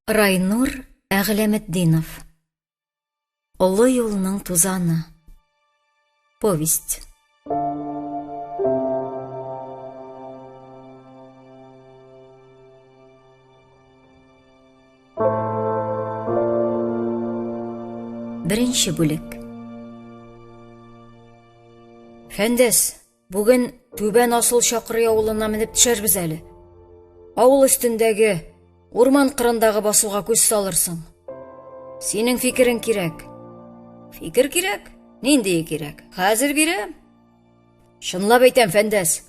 Райнур Әгъләметдинов. Олы юлның тузаны. Повесть. Беренче бүлек. Фәндәс, Бүген Түбән Асыл Чакрый авылына менеп төшәрбез әле. Авыл өстендәге, урман кырындагы басуга күз салырсың. Синең фикерең кирәк. Фикер кирәк? Ниндие кирәк? Хәзер бирәм. Чынлап әйтәм, Фәндәс.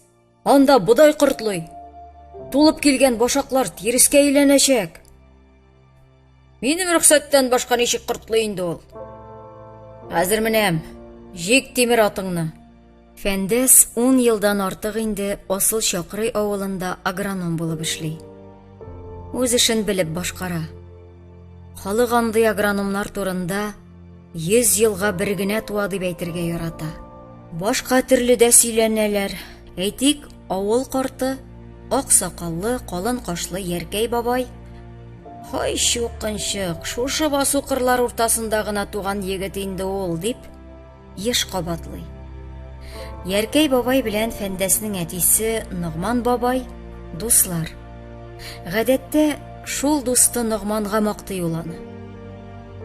Анда бодай кортлый. Тулып килгән башаклар тирескә әйләнәчәк. Минем рөхсәттән башка ничек кортлый инде ул? Хәзер менәм. Җик тимер атыңны. Фәндәс ун елдан артык инде Асыл Чакрый авылында агроном булып эшли. Үз эшен белеп башкара. Халык андый агрономнар турында 100 елга бер генә туа дип әйтергә ярата. Башка төрле дә сөйләнәләр. Әйтик, авыл карты, ак сакаллы, калын кашлы Яркәй бабай, Һай, чукынчык, шушы басу кырлар уртасында гына туган егет инде ул, дип еш кабатлый. Яркәй бабай белән Фәндәснең әтисе Ногман бабай дуслар. Гадәттә, шул дусты Ногманга мактый ул аны.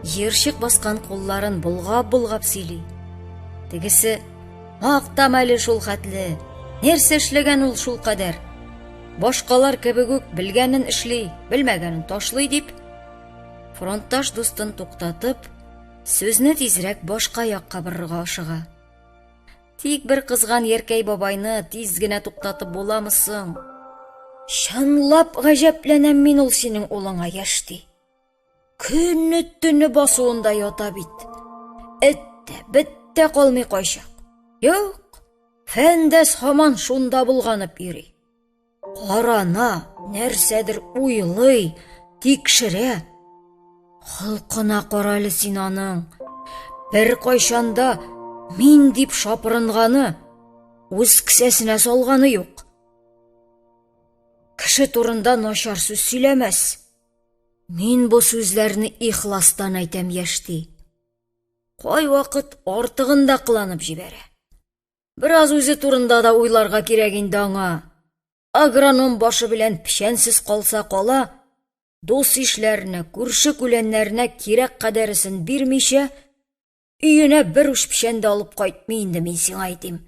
Җыерчык баскан кулларын болгап-болгап сөйли. Тегесе, мактам әле шул хәтле, нәрсә эшләгән ул шул кадәр? Башкалар кебек үк белгәнен эшли, белмәгәнен ташлый дип, фронтташ дустын туктатып, Сүзне тизрәк башка якка борырга ашыга. Тик бер кызган Яркәй бабайны тиз генә туктатып буламы соң? Чынлап гаҗәпләнәм мин ул синең улыңа, яшьти. Көне төне басуында ята бит. Эт тә, бет тә калмый кайчак. Юк, Фәндәс һаман шунда булганып йөри. Карана, нәрсәдер уйлый, тикшерә. Холкына карале син аның. Бер кайчанда мин дип шапырынганы, үз кесәсенә салганы юк. Кеше турында начар сүз сөйләмәс. Мин бу сүзләрне ихластан әйтәм, яшьти. Кайвакыт артыгын да кыланып җибәрә. Бераз үзе турында да уйларга кирәк инде аңа. Агроном башы белән печәнсез калса кала, дус ишләренә, күрше күләннәренә кирәк кадәресен бирмичә, өенә бер уч печән дә алып кайтмый инде, мин сиңа әйтим.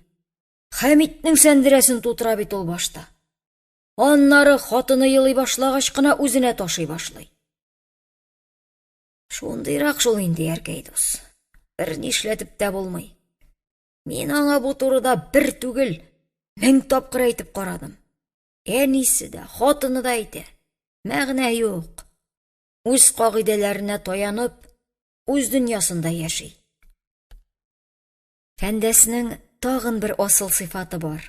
Хәмитнең сәндерәсен тутыра бит ул башта. Аннары хатыны елый башлагач кына үзенә ташый башлый. Шундыйрак шул инде, Яркәй дус. Бер нишләтеп тә булмый. Мин аңа бу турыда бер түгел, мең тапкыр әйтеп карадым. Әнисе дә, хатыны да әйтә. Мәгънә юк. Үз кагыйдәләренә таянып, үз дөньясында яши. Фәндәснең тагын бер асыл сыйфаты бар.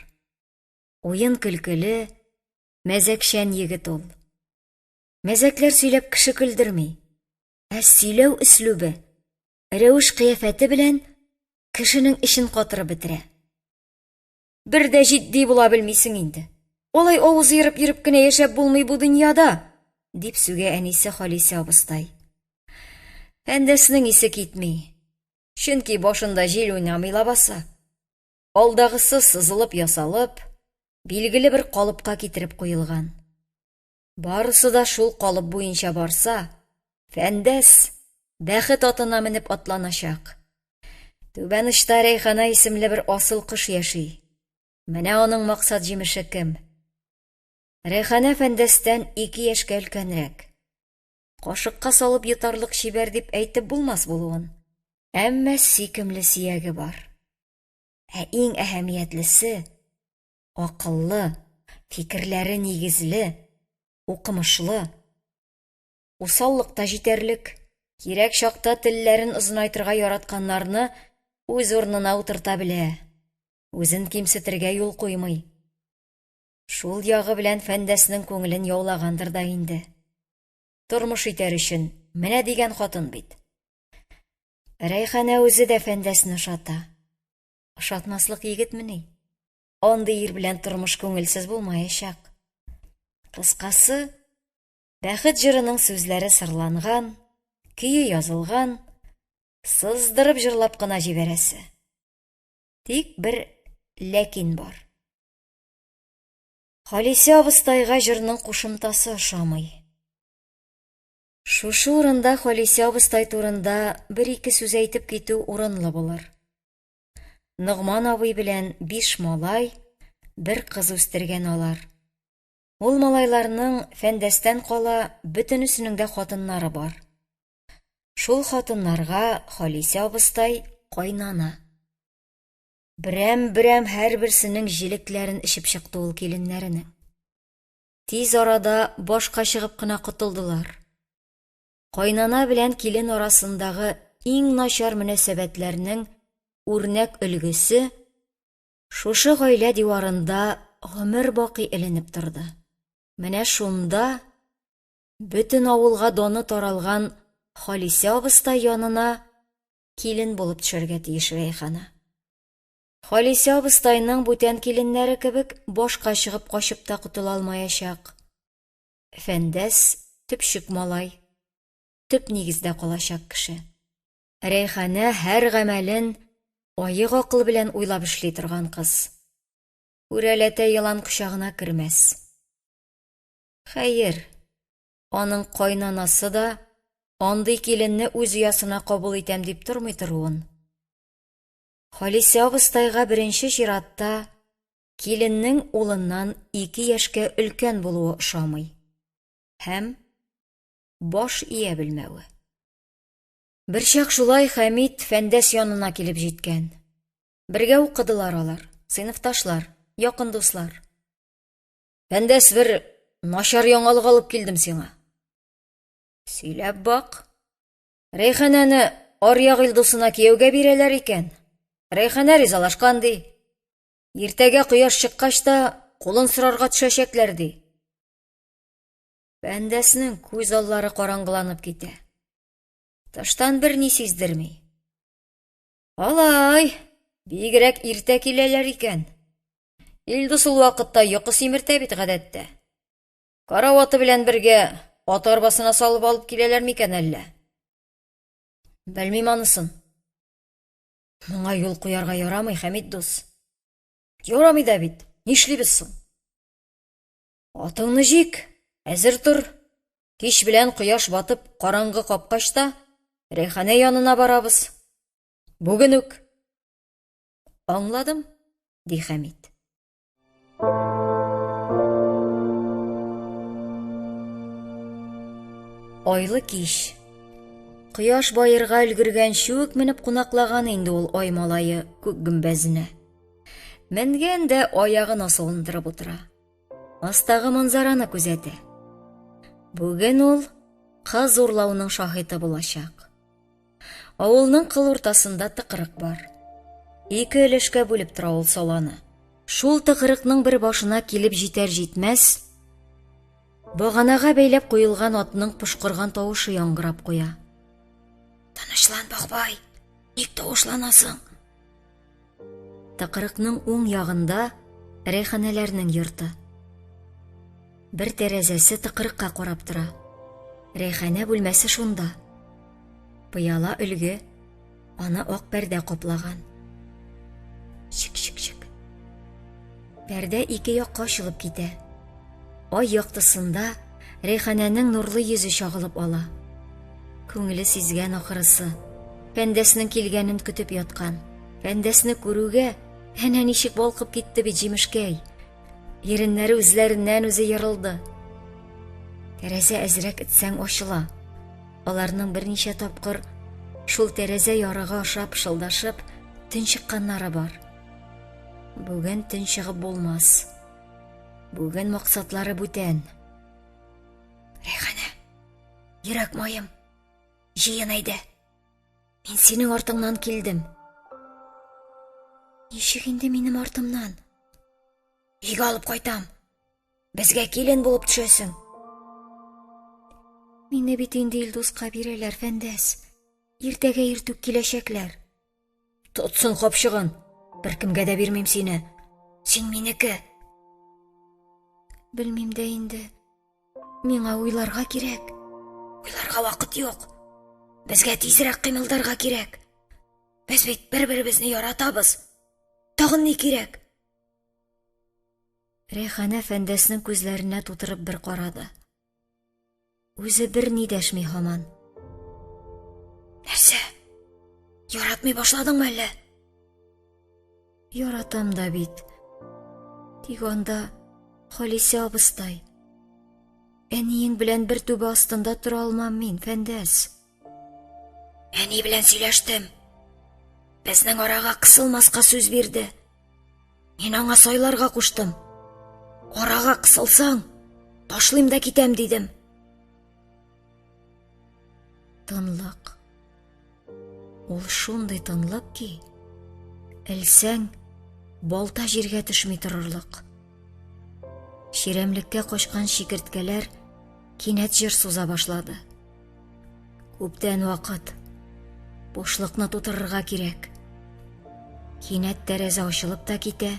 Уен көлкеле, мәзәкчән егет ул. Мәзәкләр сөйләп кеше көлдерми, ә сөйләү өслүбе, рәвеш-кыяфәте белән кешенең эчен катырып бетерә. Бер дә җитди була белмисең инде. Алай авыз ерып йөреп кенә яшәп булмый бу дөньяда, дип сүгә әнисе Халисә абыстай. Фәндәснең исе китми. Чөнки башында җил уйнамый лабаса. Алдагысы сызылып ясалып, билгеле бер калыпка китереп куелган. Барысы да шул калып буенча барса, Фәндәс бәхет атына менеп атланачак. Түбән очта Рәйхана исемле бер асыл кош яши. Менә аның максат җимеше кем? Рәйхана Фәндәстән ике яшькә өлкәнрәк. Кашыкка салып йотарлык чибәр дип әйтеп булмас булуын. Әмма сөйкемле сөяге бар. Ә иң әһәмиятлесе, акыллы, фикерләре нигезле, укымышлы. Усаллык та җитәрлек. Кирәк чакта телләрен озынайтырга яратканнарны үз урынына утырта белә. Үзен кимсетергә юл куймый. Шул ягы белән Фәндәснең күңелен яулагандыр да инде. Тормыш итәр өчен менә дигән хатын бит. Рәйханә үзе дә Фәндәсне ошата. Ошатмаслык егетмени? Андый ир белән тормыш күңелсез булмаячак. Кыскасы, Бәхет җырының сүзләре сырланган, көе язылган, сыздырып җырлап кына җибәрәсе. Тик бер ләкин бар. Халисә абыстайга җырның кушымтасы ошамый. Шушы урында Халисә абыстай турында бер-ике сүз әйтеп китү урынлы булыр. Ногман абый белән биш малай, бер кыз үстергән алар. Ул малайларның Фәндәстән кала бөтенесенең дә хатыннары бар. Шул хатыннарга Халисә абыстай кайнана. Берәм-берәм һәрберсенең җелекләрен эчеп чыкты ул киленнәренең. Тиз арада башка чыгып кына котылдылар. Кайнана белән килен арасындагы иң начар мөнәсәбәтләрнең үрнәк өлгесе Шушы гаилә диварында гомер бакый эленеп торды. Менә шунда бөтен авылга даны таралган Халисә абыстай янына килен булып төшәргә тиеш Рәйхана. Халисә абыстайның бүтән киленнәре кебек башка чыгып качып та котыла алмаячак. Фәндәс төпчек малай, төп нигездә калачак кеше. Рәйханә һәр гамәлен аек акыл белән уйлап эшли торган кыз. Күрәләтә елан кочагына кермәс. Хәер, аның кайнанасы да андый киленне үз оясына кабул итәм дип тормый торуын. Халисә абыстайга беренче чиратта киленнең улыннан ике яшькә өлкән булуы ошамый һәм баш ия белмәве. Берчак шулай Хәмит Фәндәс янына килеп җиткән. Бергә укыдылар алар, сыйныфташлар, якын дуслар. Фәндәс бер начар яңалык алып килдем сиңа. Сөйләп бак. Рәйханәне Аръяк Илдусына кияүгә бирәләр икән. Рәйханә ризалашкан ди. Иртәгә кояш чыккач та кулын сорарга төшәчәкләр ди. Фәндәснең күз аллары караңгыланып китә. Тыштан берни сиздерми. Алай, бигрәк иртә киләләр икән. Илдус ул вакытта йокы симертә бит гадәттә. Караваты белән бергә ат арбасына салып алып киләләр микән әллә? Белмим анысын. Моңа юл куярга ярамый, Хәмит дус. Ярамый да бит. Нишлибез соң? Атыңны җик, әзер тор. Кич белән кояш батып, караңгы капкач та, Рәйханә янына барабыз. Бүген үк. Аңладым, ди Хәмит. Айлы кич. Кояш баерга өлгергәнче үк менеп кунаклаган инде ул ай малае күк гөмбәзенә. Менгән дә аягын асылындырып утыра. Астагы манзараны күзәтә. Бүген ул кыз урлауның шаһиты булачак. Авылның кыл уртасында тыкрык бар. Ике өлешкә бүлеп тора ул саланы. Шул тыкрыкның бер башына килеп җитәр-җитмәс, баганага бәйләп куелган атның пошкырган тавышы яңгырап куя. Тынычлан, Бахбай, ник тавышланасың? Тыкрыкның уң ягында Рәйханәләрнең йорты. Бер тәрәзәсе тыкрыкка карап тора. Рәйханә бүлмәсе шунда. Пыяла өлге, аны ак пәрдә каплаган. Чик-чик-чик. Пәрдә ике якка ачылып китә. Ай яктысында Рәйханәнең нурлы йөзе чагылып ала. Күңеле сизгән ахрысы. Фәндәснең килгәнен көтеп яткан. Фәндәсне күрүгә, әнә ничек балкып китте бит җимешкәй. Иреннәре үзләреннән үзе ерылды. Тәрәзә әзрәк этсәң ачыла. Аларның берничә тапкыр шул тәрәзә ярыгы аша пышылдашып төн чыкканнары бар. Бүген төн чыгып булмас. Бүген максатлары бүтән. Рәйханә, йөрәк маем, җыен әйдә. Мин синең артыңнан килдем. Ничек инде минем артымнан? Өйгә алып кайтам. Безгә килен булып төшәсең. Мине бит инде Илдуска бирәләр, Фәндәс. Иртәгә иртүк киләчәкләр. Тотсын капчыгын. Беркемгә дә бирмим сине. Син минеке. Белмим дә инде. Миңа уйларга кирәк. Уйларга вакыт юк. Безгә тизрәк кыймылдарга кирәк. Без бит бер-беребезне яратабыз. Тагын ни кирәк? Рәйханә Фәндәснең күзләренә тутырып бер карады. Үзе бер ни дәшми һаман. Нәрсә? Яратмый башладыңмы әллә? Яратам да бит. Тик анда Халисә абыстай. Әниең белән бер түбә астында тора алмам мин, Фәндәс. Әни белән сөйләштем. Безнең арага кысылмаска сүз бирде. Мин аңа сайларга куштым. Арага кысылсаң, ташлыйм да китәм дидем. Тынлык. Ул шундый тынлык ки, элсәң, балта җиргә төшми торырлык. Чирәмлеккә качкан чикерткәләр кинәт җыр суза башлады. Күптән вакыт. Бушлыкны тутырырга кирәк. Кинәт тәрәзә ачылып та китә.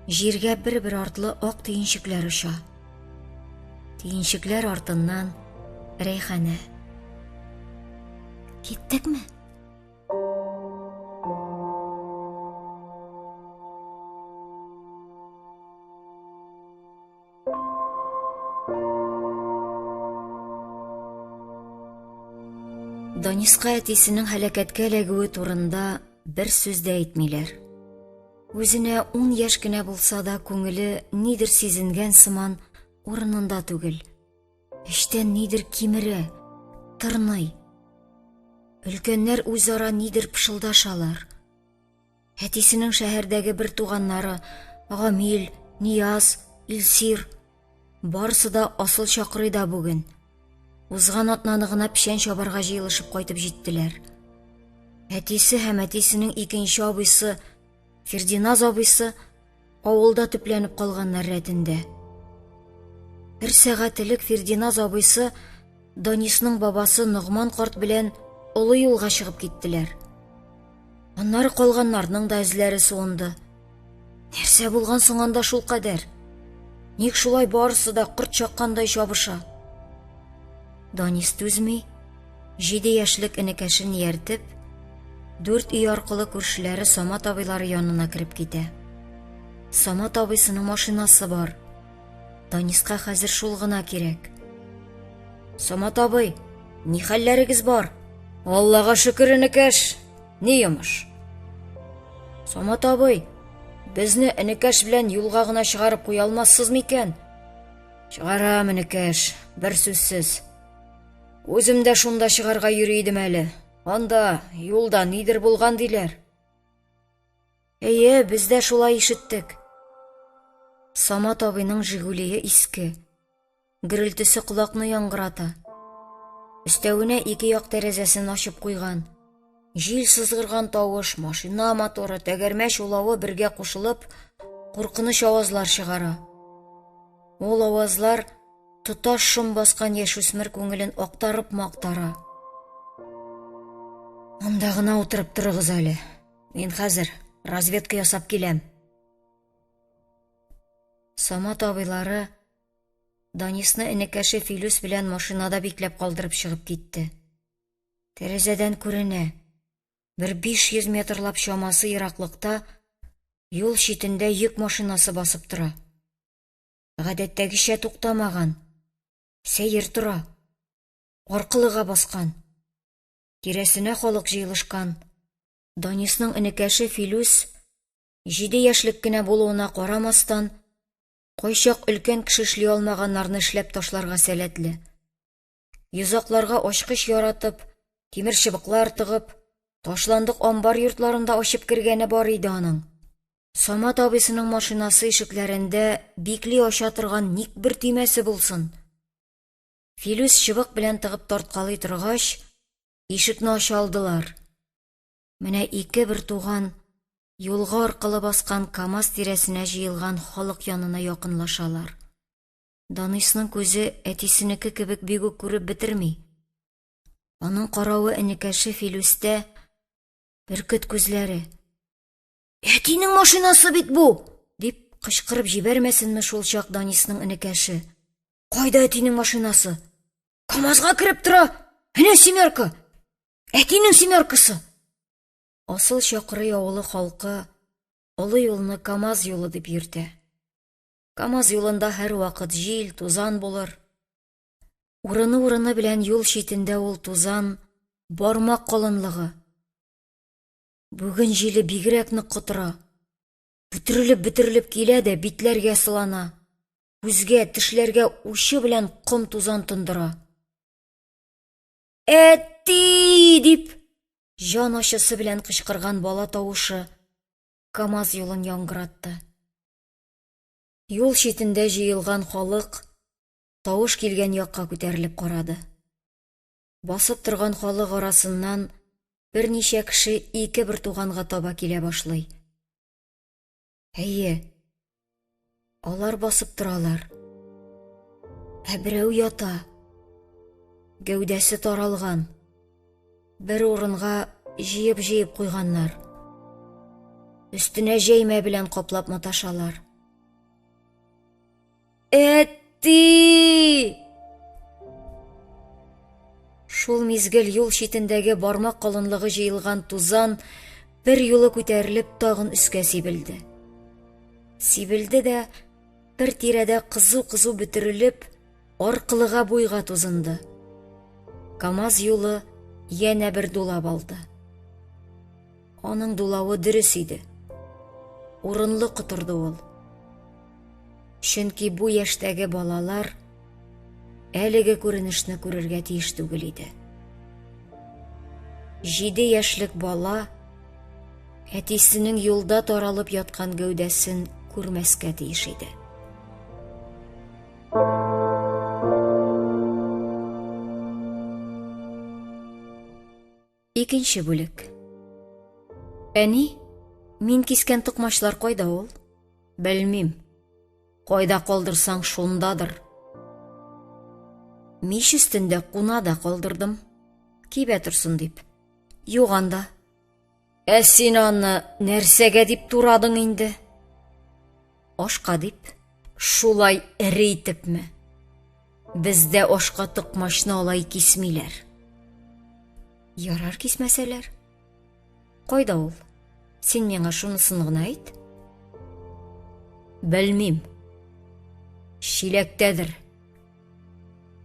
Җиргә бер-бер артлы ак төенчекләр оча. Төенчекләр артыннан Рәйханә. Киттекме? Даниска әтисенең һәлакәткә эләгүе турында бер сүз дә әйтмиләр. Үзенә ун яшь кенә булса да, күңеле нидер сизенгән сыман урынында түгел. Эчтән нидер кимерә, тырный. Өлкәннәр үзара нидер пышылдашалар. Әтисенең шәһәрдәге бер туганнары Гамил, Нияз, Илсир барысы да асыл чакрыйда бүген. Узган атнаны гына печән чабарга җыелышып кайтып җиттеләр. Әтисе һәм әтисенең икенче абыйсы Фердиназ абыйсы авылда төпләнеп калганнар рәтендә. Бер сәгать элек Фердиназ абыйсы Данисның бабасы Ногман карт белән олы юлга чыгып киттеләр. Аннары калганнарның да эзләре суынды. Нәрсә булган соң анда шул кадәр? Ник шулай барысы да корт чаккандай чабыша? Данис түзми, җиде яшьлек энекәшен ияртеп, дүрт өй аркылы күршеләре Самат абыйлары янына кереп китә. Самат абыйсының машинасы бар. Даниска хәзер шул гына кирәк. Самат абый, ни хәлләрегез бар? Аллага шөкер, энекәш. Ни йомыш? Самат абый, безне энекәш белән юлга гына чыгарып куя алмассыз микән? Чыгарам, энекәш, бер сүзсез. Үзем дә шунда чыгарга йөри идем әле. Анда юлда нидер булган диләр. Әйе, без дә шулай ишеттек. Самат абыйның Жигулие иске. Гөрелтесе колакны яңгырата. Өстәвенә ике як тәрәзәсен ачып куйган. Җил сызгырган тавыш, машина моторы, тәгәрмәч улавы бергә кушылып, куркыныч авазлар чыгара. Ул авазлар тоташ шом баскан яшүсмер күңелен актарып мактара. Монда гына утырып торыгыз әле. Мин хәзер разведка ясап киләм. Самат абыйлары Данисны энекәше Филүс белән машинада бикләп калдырып чыгып китте. Тәрәзәдән күренә, бер 500 метрлап чамасы ераклыкта юл читендә йөк машинасы басып тора. Гадәттәгечә туктамаган, сәер тора, аркылыга баскан. Тирәсенә халык җыелышкан. Данисның энекәше Филүс, җиде яшьлек кенә булуына карамастан, кайчак өлкән кеше эшли алмаганнарны эшләп ташларга сәләтле. Йозакларга ачкыч яратып, тимер чыбыклар тыгып, ташландык амбар йортларында ачып кергәне бар иде аның. Самат абыйсының машинасы ишекләрендә бикли ача торган ник бер төймәсе булсын. Филүс чыбык белән тыгып тарткалый торгач, ишекне ача алдылар. Менә ике бертуган юлга аркылы баскан КАМАЗ тирәсенә җыелган халык янына якынлашалар. Данисның күзе әтисенеке кебек бик үк күреп бетерми. Аның каравы энекәше Филүстә бөркет күзләре. Әтинең машинасы бит бу! дип кычкырып җибәрмәсенме шул чак Данисның энекәше. Кайда әтинең машинасы? КамАЗга кереп тора. Әнә семерка. Әтинең семеркасы. Асыл Чакрый авылы халкы олы юлны КамАЗ юлы дип йөртә. КамАЗ юлында һәрвакыт җил, тузан булыр. Урыны-урыны белән юл читендә ул тузан бармак калынлыгы. Бүген җиле бигрәк нык котыра. Бөтерелеп-бөтерелеп килә дә битләргә сылана. Күзгә, тешләргә учы белән ком-тузан тондыра. Әти! дип, җан ачысы белән кычкырган бала тавышы КамАЗ юлын яңгыратты. Юл читендә җыелган халык тавыш килгән якка күтәрелеп карады. Басып торган халык арасыннан берничә кеше ике бертуганга таба килә башлый. Әйе, алар басып торалар. Ә берәү ята. Гәүдәсе таралган. Бер урынга җыеп-җыеп куйганнар. Өстенә җәймә белән каплап маташалар. Әти! Шул мизгел юл читендәге бармак калынлыгы җыелган тузан бер юлы күтәрелеп тагын өскә сибелде. Сибелде дә бер тирәдә кызу-кызу бөтерелеп, аркылыга буйга тузынды. КамАЗ юлы янә бер дулап алды. Аның дулавы дөрес иде. Урынлы котырды ул. Чөнки бу яшьтәге балалар әлеге күренешне күрергә тиеш түгел иде. Җиде яшьлек бала әтисенең юлда таралып яткан гәүдәсен күрмәскә тиеш иде. Икенче бүлек. Әни, мин кискән токмачлар кайда ул? Белмим. Кайда калдырсаң, шундадыр. Мич өстендә куна да калдырдым. Кибә торсын дип. Юк анда. Ә син аны нәрсәгә дип турадың инде? Ашка дип. Шулай эре итепме? Бездә ашка токмачны алай кисмиләр. Ярар кисмәсәләр. Кайда ул? Син миңа шунысын гына әйт. Белмим. Чиләктәдер.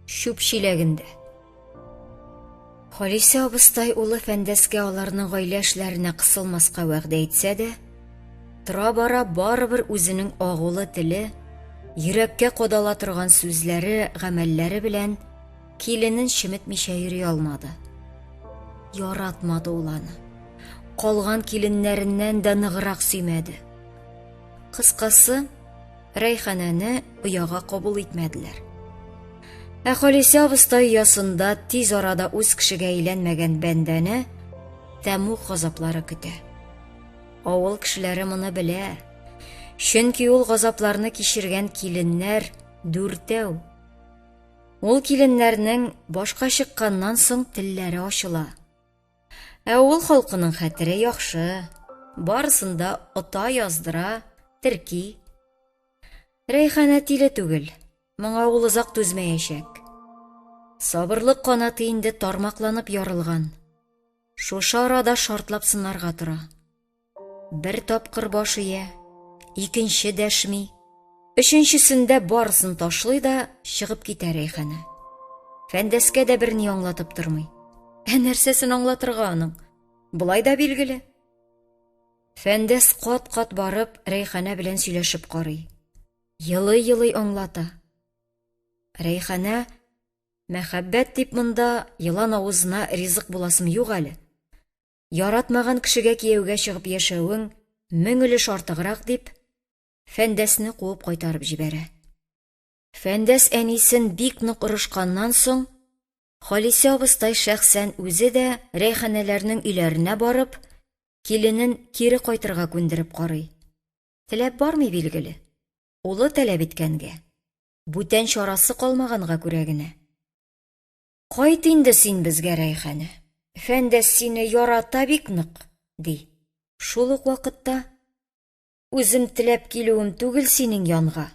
Чүп чиләгендә. Халисә абыстай улы Фәндәскә аларның гаилә эшләренә кысылмаска вәгъдә итсә дә, тора-бара барыбер үзенең агулы теле, йөрәккә кадала торган сүзләре, гамәлләре белән киленен чеметмичә йөри алмады. Яратмады ул аны. Калган киленнәреннән дә ныграк сөймәде. Кыскасы, Рәйханәне ояга кабул итмәделәр. Ә Халисә абыстай оясында тиз арада үз кешегә әйләнмәгән бәндәне тәмуг газаплары көтә. Авыл кешеләре моны белә. Чөнки ул газапларны кичергән киленнәр дүртәү. Ул киленнәрнең башка чыкканнан соң телләре ачыла. Ә авыл халкының хәтере яхшы, барысын да ота яздыра, терки. Рәйханә тиле түгел, моңа ул озак түзмәячәк. Сабырлык канаты инде тармакланып ярылган. Шушы арада шартлап сынарга тора. Бер тапкыр баш ия, икенче дәшми, өченчесендә барысын ташлый да чыгып китә Рәйханә. Фәндәскә дә берни аңлатып тормый. Ә нәрсәсен аңлатырга аның? Болай да билгеле. Фәндәс кат-кат барып Рәйханә белән сөйләшеп карый. Елый-елый аңлата. Рәйханә, мәхәббәт дип монда елан авызына ризык буласым юк әле. Яратмаган кешегә кияүгә чыгып яшәвең мең өлеш артыграк дип, Фәндәсне куып кайтарып җибәрә. Фәндәс әнисен бик нык орышканнан соң, Халисә абыстай шәхсән үзе дә Рәйханәләрнең өйләренә барып, киленен кире кайтырга күндереп карый. Теләп бармый, билгеле. Улы таләп иткәнгә, бүтән чарасы калмаганга күрә генә. Кайт инде син безгә, Рәйханә. Фәндәс сине ярата бик нык, ди. Шул ук вакытта, үзем теләп килүем түгел синең янга.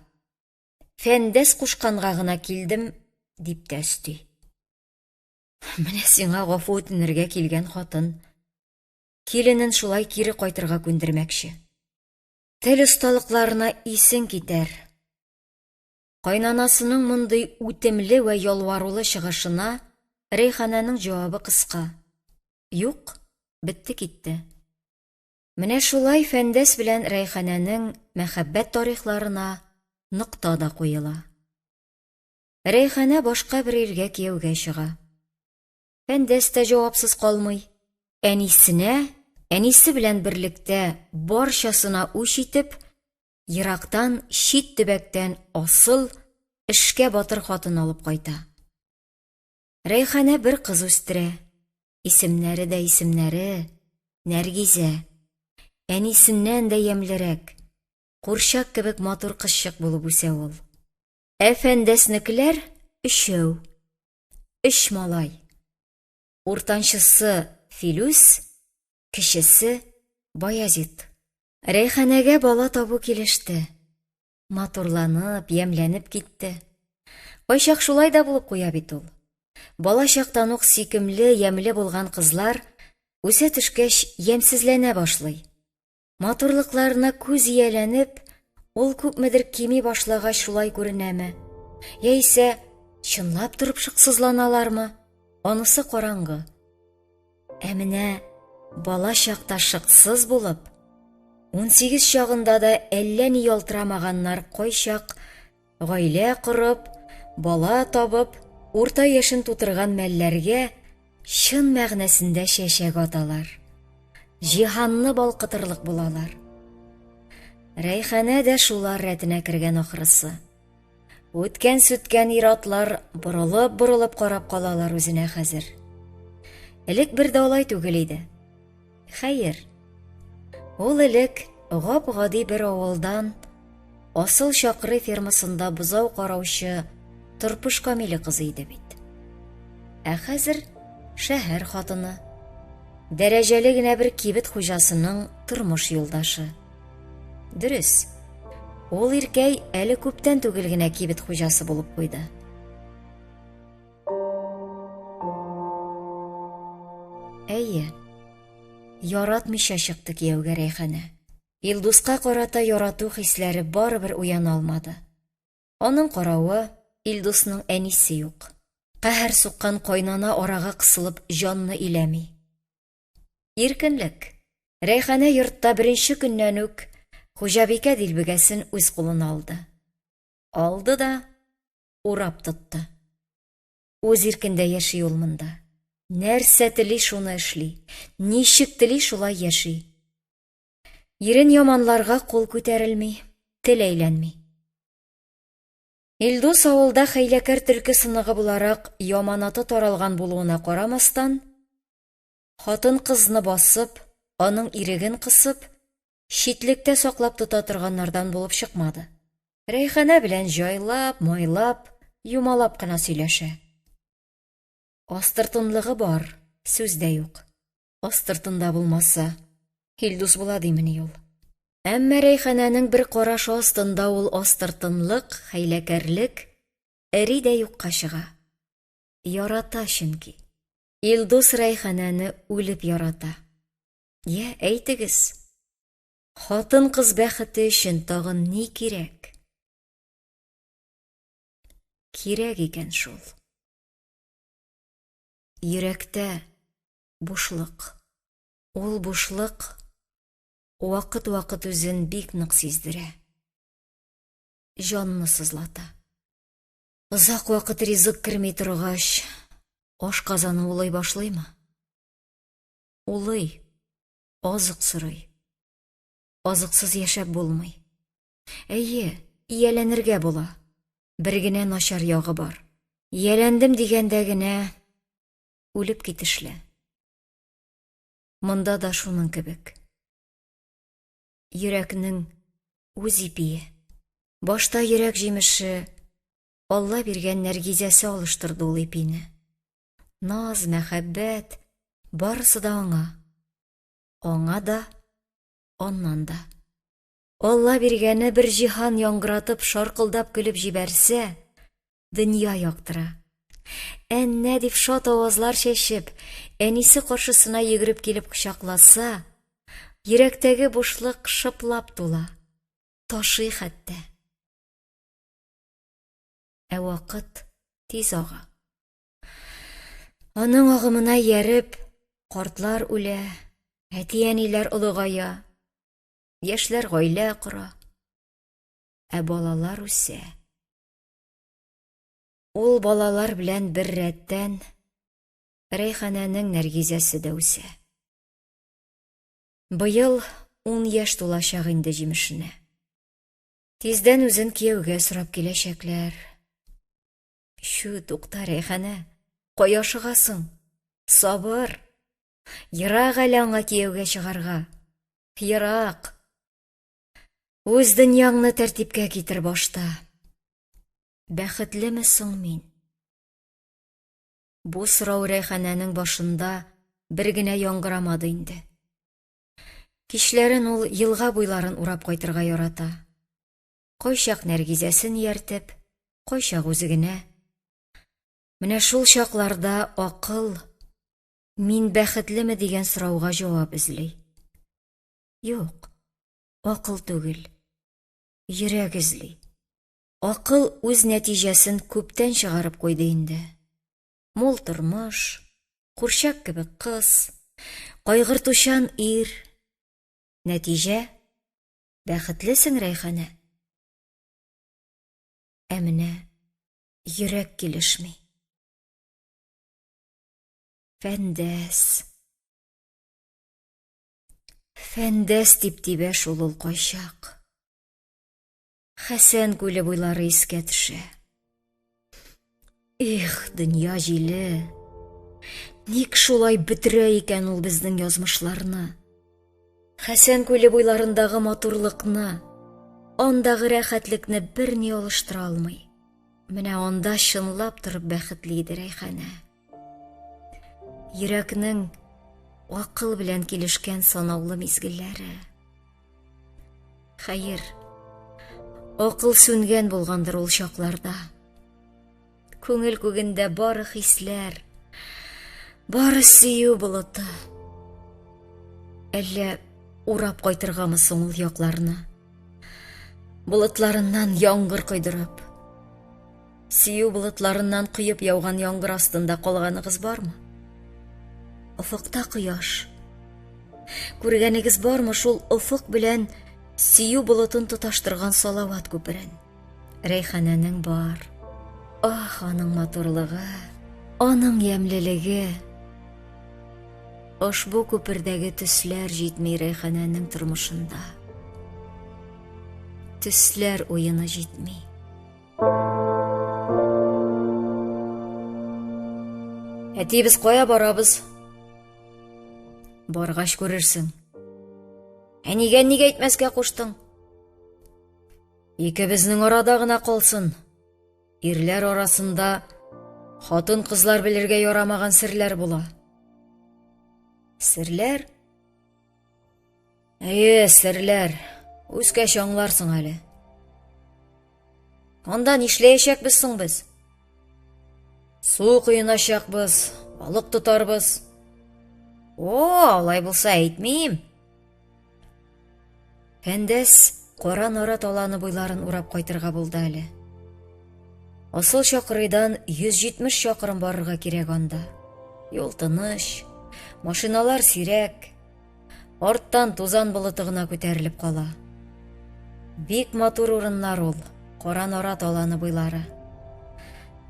Фәндәс кушканга гына килдем, дип тә өсти. Менә сиңа гафу үтенергә килгән хатын. Киленен шулай кире кайтырга күндермәкче. Тел осталыкларына исең китәр. Кайнанасының мондый үтемле вә ялварулы чыгышына Рәйхананың җавабы кыска. Юк, бетте китте. Менә шулай Фәндәс белән Рәйханәнең мәхәббәт тарихларына нокта да куела. Рәйханә башка бер иргә кияүгә чыга. Фәндәс тә җавапсыз калмый. Әнисенә, әнисе белән берлектә барчасына үч итеп, ерактан, чит төбәктән асыл, эшкә батыр хатын алып кайта. Рәйханә бер кыз үстерә. Исемнәре дә исемнәре, Нәргизә. Әнисеннән дә ямьлерәк, курчак кебек матур кызчык булып үсә ул. Ә Фәндәснекеләр өчәү. Өч малай. Уртанчысы Филүс, кечесе Баязит. Рәйханәгә бала табу килеште. Матурланып, ямьләнеп китте. Кайчак шулай да булып куя бит ул. Бала чактан ук сөйкемле, ямьле булган кызлар үсә төшкәч ямьсезләнә башлый. Матурлыкларына күз ияләнеп, ул күпмедер кими башлагач шулай күренәме? Яисә чынлап торып шыксызланалармы? Анысы караңгы. Ә менә бала чакта шыксыз булып, 18 чагында да әллә ни ялтырамаганнар кайчак гаилә корып, бала табып, урта яшен тутырган мәлләргә чын мәгънәсендә чәчәк аталар. Җиһанны балкытырлык булалар. Рәйханә дә шулар рәтенә кергән ахрысы. Үткән-сүткән ир-атлар борылып-борылып карап калалар үзенә хәзер. Элек бер дә алай түгел иде. Хәер, ул элек гап-гади бер авылдан Асыл Чакры фермасында бозау караучы Торпыш Камиле кызы иде бит. Ә хәзер шәһәр хатыны, дәрәҗәле генә бер кибет хуҗасының тормыш юлдашы. Дөрес, ул иркәй әле күптән түгел генә кибет хуҗасы булып куйды. Әйе, яратмыйча чыкты кияүгә Рәйханә. Илдуска карата ярату хисләре барыбер уяна алмады. Аның каравы, Илдусның әнисе юк. Каһәр суккан кайнана арага кысылып җанны иләми. Иркенлек. Рәйханә йортта беренче көннән үк хуҗабикә дилбегәсен үз кулына алды. Алды да урап тотты. Үз иркендә яши ул монда. Нәрсә тели, шуны эшли. Ничек тели, шулай яши. Ирен яманларга кул күтәрелми, тел әйләнми. Илдус авылда хәйләкәр төлке сыныгы буларак яманаты таралган булуына карамастан, хатын-кызны басып, аның иреген кысып, читлектә саклап тота торганнардан булып чыкмады. Рәйханә белән җайлап, майлап, юмалап кына сөйләшә. Астыртынлыгы бар, сүз дә юк. Астыртын да булмаса, Илдус була димени ул. Әмма Рәйханәнең бер карашы астында ул астыртынлык, хәйләкәрлек эри дә юкка чыга. Ярата чөнки. Илдус Рәйханәне үлеп ярата. Йә, әйтегез, хатын-кыз бәхете өчен тагын ни кирәк? Кирәк икән шул. Йөрәктә бушлык. Ул бушлык вакыт-вакыт үзен бик нык сиздерә. Җанны сызлата. Озак вакыт ризык керми торгач, ашказаны улый башлыймы? Улый, азык сорый. Азыксыз яшәп булмый. Әйе, ияләнергә була. Бер генә начар ягы бар. Ияләндем дигәндә генә үлеп китешле. Монда да шуның кебек. Йөрәкнең үз ипие. Башта йөрәк җимеше, Алла биргән Нәргизәсе алыштырды ул ипине. Наз, мәхәббәт, барысы да аңа. Аңа да, аннан да. Алла биргәне бер җиһан яңгыратып шаркылдап көлеп җибәрсә, дөнья яктыра. Әннә дип шат авазлар чәчеп, әнисе каршысына йөгереп килеп кочакласа, йөрәктәге бушлык шыплап тула, ташый хәтта. Ә вакыт тиз ага. Аның агымына ияреп, картлар үлә, әти-әниләр олыгая, яшьләр гаилә кора, ә балалар үсә. Ул балалар белән бер рәттән Рәйханәнең Нәргизәсе дә үсә. Быел ун яшь тулачак инде җимешенә. Тиздән үзен кияүгә сорап киләчәкләр. Чү, тукта, Рәйханә, кая ашыгасың? Сабыр. Ерак әле аңа кияүгә чыгарга. Ерак. Үз дөньяңны тәртипкә китер башта. Бәхетлеме соң мин? Бу сорау Рәйханәнең башында бер генә яңгырамады инде. Кичләрен ул елга буйларын урап кайтырга ярата. Кайчак Нәргизәсен ияртеп, кайчак үзе генә. Менә шул чакларда акыл мин бәхетлеме дигән сорауга җавап эзли. Юк, акыл түгел, йөрәк эзли. Акыл үз нәтиҗәсен күптән чыгарып куйды инде. Мул тормыш, курчак кебек кыз, кайгыртучан ир. Нәтиҗә, бәхетлесең, Рәйханә. Ә менә йөрәк килешми. Фәндәс. Фәндәс дип тибә шул ул кайчак. Хәсән күле буйлары искә төшә. Эх, дөнья җиле! Ник шулай бетерә икән ул безнең язмышларны? Хәсән күле буйларындагы матурлыкны, андагы рәхәтлекне берни алыштыра алмый. Менә анда чынлап торып бәхетле иде Рәйханә. Йөрәкнең акыл белән килешкән санаулы мизгелләре. Хәер, акыл сүнгән булгандыр ул чакларда. Күңел күгендә бары хисләр, бары сөю болыты. Әллә урап кайтыргамы соң ул якларны? Болытларыннан яңгыр койдырып, сөю болытларыннан коеп яуган яңгыр астында калганыгыз бармы? Офыкта кояш. Күргәнегез бармы шул офык белән сөю болытын тоташтырган салават күперен? Рәйханәнең бар. Ах, аның матурлыгы, аның ямьлелеге. Ошбу күпердәге төсләр җитми Рәйханәнең тормышында. Төсләр уены җитми. Әти, без кая барабыз? Баргач күрерсең. Әнигә нигә әйтмәскә куштың? Икебезнең арада гына калсын. Ирләр арасында хатын-кызлар белергә ярамаган серләр була. Серләр? Әйе, серләр. Үскәч аңларсың әле. Анда нишләячәкбез соң без? Су коеначакбыз, балык тотарбыз. О, алай булса әйтмим. Фәндәс кара нарат аланы буйларын урап кайтырга булды әле. Асыл чакырыйдан 170 чакрым барырга кирәк анда. Юл тыныч, машиналар сирәк, Арттан тузан болыты гына күтәрелеп кала. Бик матур урыннар ул, кара нарат аланы буйлары.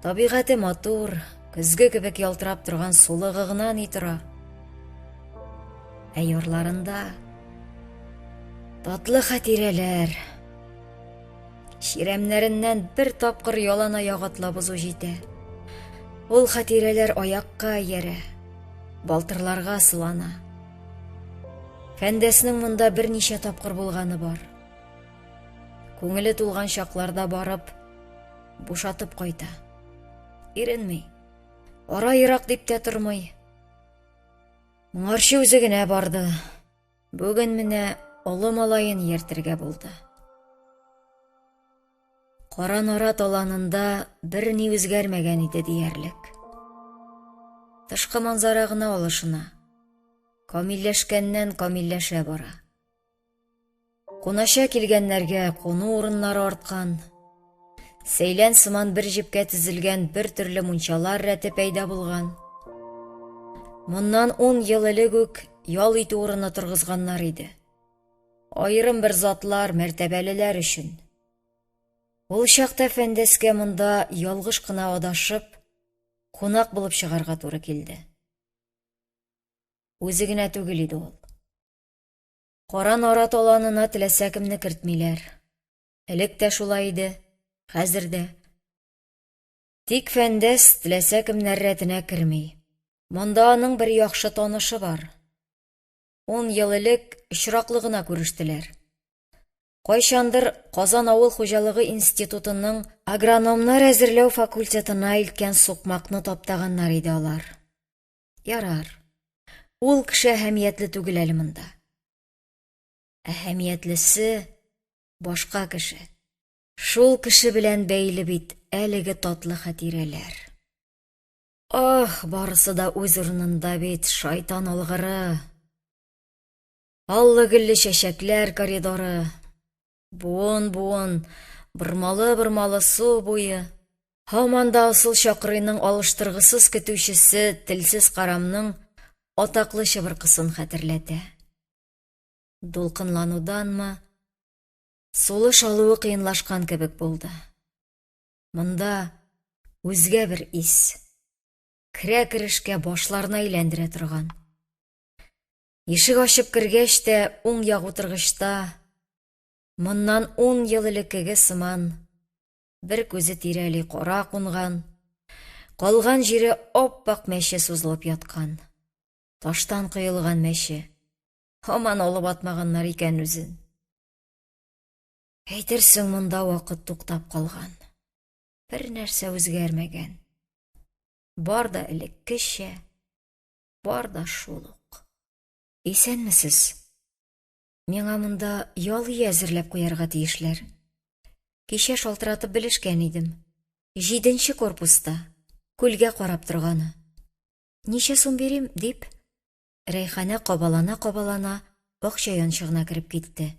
Табигате матур, көзге кебек ялтырап торган сулыгы гына ни тора. Ә ярларында татлы хатирәләр. Чирәмнәреннән бер тапкыр ялан аяк атлап узу җитә. Ул хатирәләр аякка иярә, балтырларга сылана. Фәндәснең монда берничә тапкыр булганы бар. Күңеле тулган чакларда барып, бушатып кайта. Иренми. Ара ерак дип тә тормый. Моңарчы үзе генә барды. Бүген менә олы малаен ияртергә булды. Кара нарат аланында берни үзгәрмәгән иде диярлек. Тышкы манзара гына алышына. Камилләшкәннән камилләшә бара. Кунача килгәннәргә куну урыннары арткан. Сәйлән сыман бер җепкә тезелгән бер төрле мунчалар рәте пәйда булган. Моннан ун ел элек үк ял итү урыны торгызганнар иде. Аерым бер затлар, мәртәбәлеләр өчен. Ул чакта Фәндәскә монда ялгыш кына адашып, кунак булып чыгарга туры килде. Үзе генә түгел иде ул. Кара нарат аланына теләсә кемне кертмиләр. Элек тә шулай иде, хәзер дә. Тик Фәндәс теләсә кемнәр рәтенә керми. Монда аның бер яхшы танышы бар. Ун ел элек очраклы гына күрештеләр. Кайчандыр Казан авыл хуҗалыгы институтының агрономнар әзерләү факультетына илткән сукмакны таптаганнар иде алар. Ярар. Ул кеше әһәмиятле түгел әле монда. Әһәмиятлесе башка кеше. Шул кеше белән бәйле бит әлеге татлы хатирәләр. Ах, барысы да үз урынында бит, шайтан алгыры. Аллы-гөлле чәчәкләр коридоры, буын-буын, бормалы-бормалы су буе, һаман да асыл чакрыйның алыштыргысыз көтүчесе телсез карамның атаклы чыбыркысын хәтерләтә. Дулкынлануданмы, сулыш алуы кыенлашкан кебек булды. Монда үзгә бер ис. Керә-керешкә башларны әйләндерә торган. Ишек ачып кергәч тә уң як утыргычта моннан ун ел элеккеге сыман бер күзе тирәли кара кунган, калган җире ап-ак мәче сузылып яткан. Таштан коелган мәче. Һаман алып атмаганнар икән үзен. Әйтерсең, монда вакыт туктап калган. Бер нәрсә үзгәрмәгән. Бар да элеккечә, бар да шул ук. Исәнмесез. Миңа монда ял өе әзерләп куярга тиешләр. Кичә шалтыратып белешкән идем. Җиденче корпуста, күлгә карап торганы. Ничә сум бирим, дип, Рәйханә кабалана-кабалана бакча янчыгына кереп китте.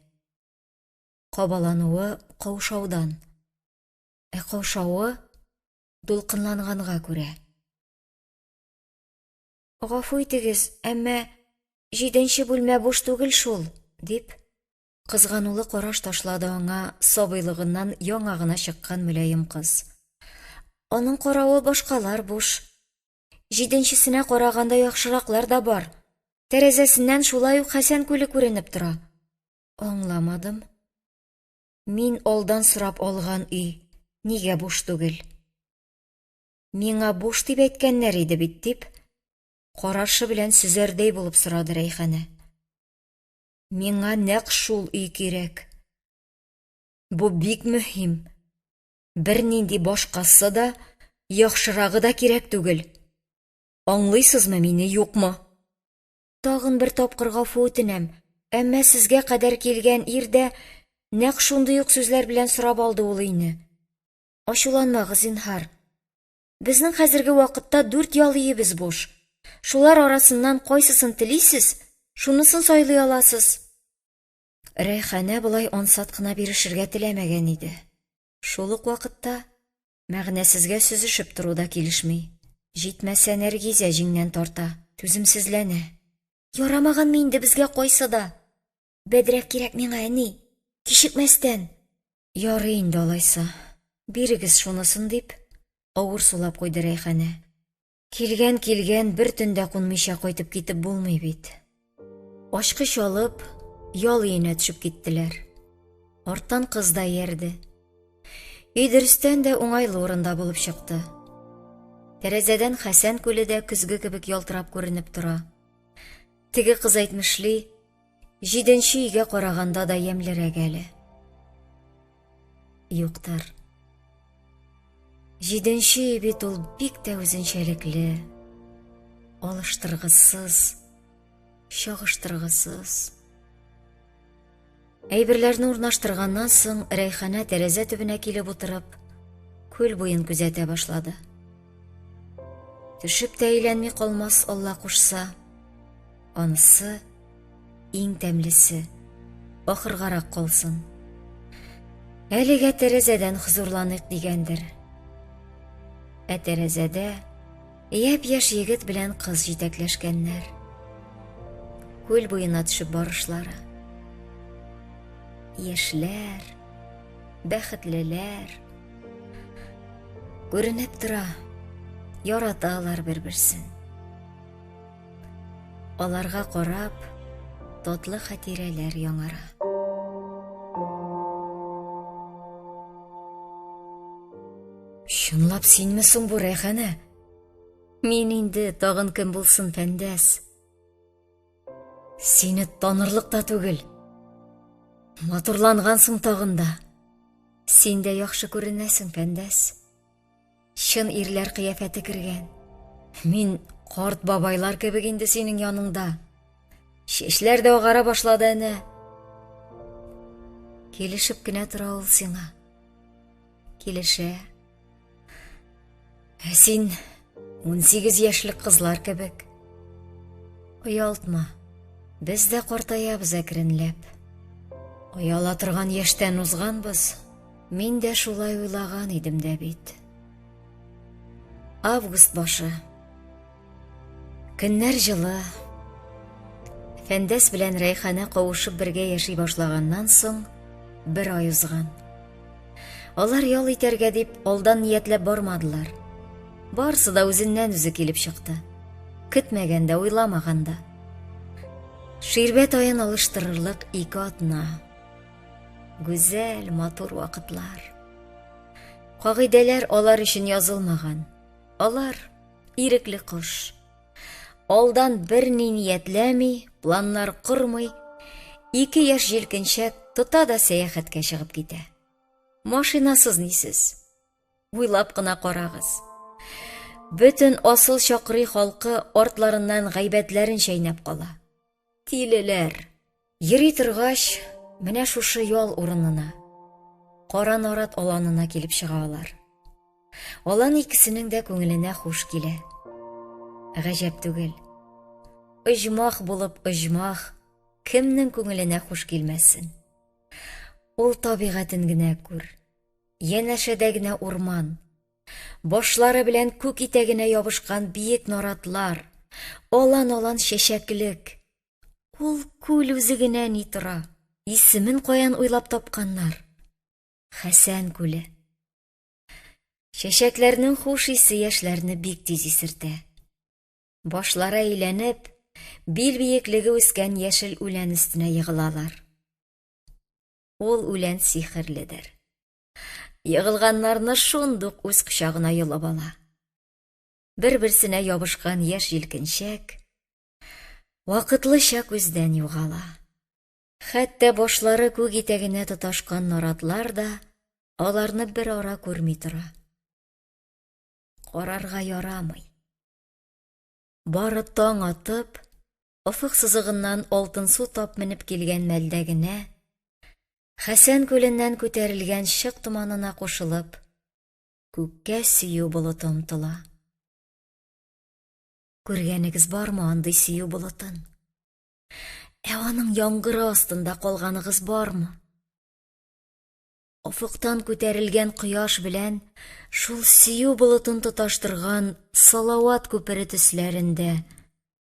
Кабалануы каушаудан. Ә каушавы дулкынланганга күрә. Гафу итегез, әмма җиденче бүлмә буш түгел шул, дип, кызганулы караш ташлады аңа сабыйлыгыннан яңа гына чыккан мөлаем кыз. Аның каравы башкалар буш. Җиденчесенә караганда яхшыраклар да бар. Тәрәзәсеннән шулай ук Хәсән күле күренеп тора. Аңламадым. Мин алдан сорап алган өй нигә буш түгел? Миңа буш дип әйткәннәр иде бит, дип, карашы белән сөзәрдәй булып сорады Рәйханә. Миңа нәкъ шул өй кирәк. Бу бик мөһим. Бернинди башкасы да, яхшырагы да кирәк түгел. Аңлыйсызмы мине, юкмы? Тагын бер тапкыр гафу үтенәм, әмма сезгә кадәр килгән ир дә нәкъ шундый ук сүзләр белән сорап алды ул өйне. Ачуланмагыз, зинһар. Безнең хәзерге вакытта дүрт ял өебез буш. Шулар арасыннан кайсысын телисез, шунысын сайлый аласыз. Рәйханә болай ансат кына бирешергә теләмәгән иде. Шул ук вакытта мәгънәсезгә сөзешеп тору да килешми. Җитмәсә, Нәргизә җиңнән тарта, түземсезләнә. Ярамаганмы инде безгә кайсы да? Бәдрәф кирәк миңа, әни. Кичекмәстән. Ярый инде алайса. Бирегез шунысын, дип, авыр сулап куйды Рәйханә. Килгән килгән, бер төндә кунмыйча кайтып китеп булмый бит. Ачкыч алып, ял өенә төшеп киттеләр. Арттан кыз да иярде. Өй дөрестән дә уңайлы урында булып чыкты. Тәрәзәдән Хәсән күле дә көзге кебек ялтырап күренеп тора. Теге кыз әйтмешли, җиденче өйгә караганда да ямьлерәк әле. Юктыр. Җиденче өй бит ул бик тә үзенчәлекле, алыштыргысыз, чагыштыргысыз. Әйберләрне урнаштырганнан соң Рәйханә тәрәзә төбенә килеп утырып, күл буен күзәтә башлады. Төшеп тә әйләнми калмас Алла кушса. Анысы иң тәмлесе. Ахыргарак калсын. Әлегә тәрәзәдән хозурланыйк дигәндер. Ә тәрәзәдә япь-яшь егет белән кыз җитәкләшкәннәр. Күл буена төшеп барышлары. Яшьләр, бәхетлеләр. Күренеп тора, яраталар бер-берсен. Аларга карап, татлы хатирәләр яңара. Чынлап синме соң бу, Рәйханә? Мин инде тагын кем булсын, Фәндәс? Сине танырлык та түгел. Матурлангансың тагын да. Син дә яхшы күренәсең, Фәндәс. Чын ирләр кыяфәте кергән. Мин карт бабайлар кебек инде синең яныңда. Чәчләр дә агара башлады әнә. Килешеп кенә тора ул сиңа. Килешә. Ә син 18 яшьлек кызлар кебек. Оялтма. Без дә картаябыз әкренләп. Ояла торган яшьтән узганбыз. Мин дә шулай уйлаган идем дә бит. Август башы. Көннәр җылы. Фәндәс белән Рәйханә кавышып бергә яши башлаганнан соң бер ай узган. Алар ял итәргә дип алдан ниятләп бармадылар. Барысы да үзеннән үзе килеп чыкты. Көтмәгәндә, уйламаганда. Ширбәт аен алыштырырлык ике атна. Гүзәл, матур вакытлар. Кагыйдәләр алар өчен язылмаган. Алар ирекле кош. Алдан берни ниятләми, планнар кормый, ике яшь җилкенчәк тота да сәяхәткә чыгып китә. Машинасыз нисез? Уйлап кына карагыз. Бөтен асыл чакрый халкы артларыннан гайбәтләрен чәйнәп кала. Тилеләр! Йөри торгач, менә шушы ял урынына, Кара нарат аланына килеп чыга алар. Алан икесенең дә күңеленә хуш килә. Гаҗәп түгел. Оҗмах булып оҗмах, кемнең күңеленә хуш килмәсен? Ул табигатен генә күр. Янәшәдә генә урман. Башлары белән күк итәгенә ябышкан биек наратлар, алан-алан чәчәклек. Ул күл үзе генә ни тора? Исемен каян уйлап тапканнар? Хәсән күле. Чәчәкләрнең хуш исе яшьләрне бик тиз исертә. Башлары әйләнеп, бил биеклеге үскән яшел үлән өстенә егылалар. Ул үлән сихерледер. Егылганнарны шундук үз кочагына йолып ала. Бер-берсенә ябышкан яшь җилкенчәк вакытлыча күздән югала. Хәтта башлары күк итәгенә тоташкан наратлар да аларны бер ара күрми тора. Карарга ярамый. Бары таң атып, офык сызыгыннан алтынсу тап менеп килгән мәлдә генә, Хәсән күленнән күтәрелгән чык томанына кушылып, күккә сөю болыты омтыла. Күргәнегез бармы андый сөю болытын? Ә аның яңгыры астында калганыгыз бармы? Офыктан күтәрелгән кояш белән шул сөю болытын тоташтырган салават күпере төсләрендә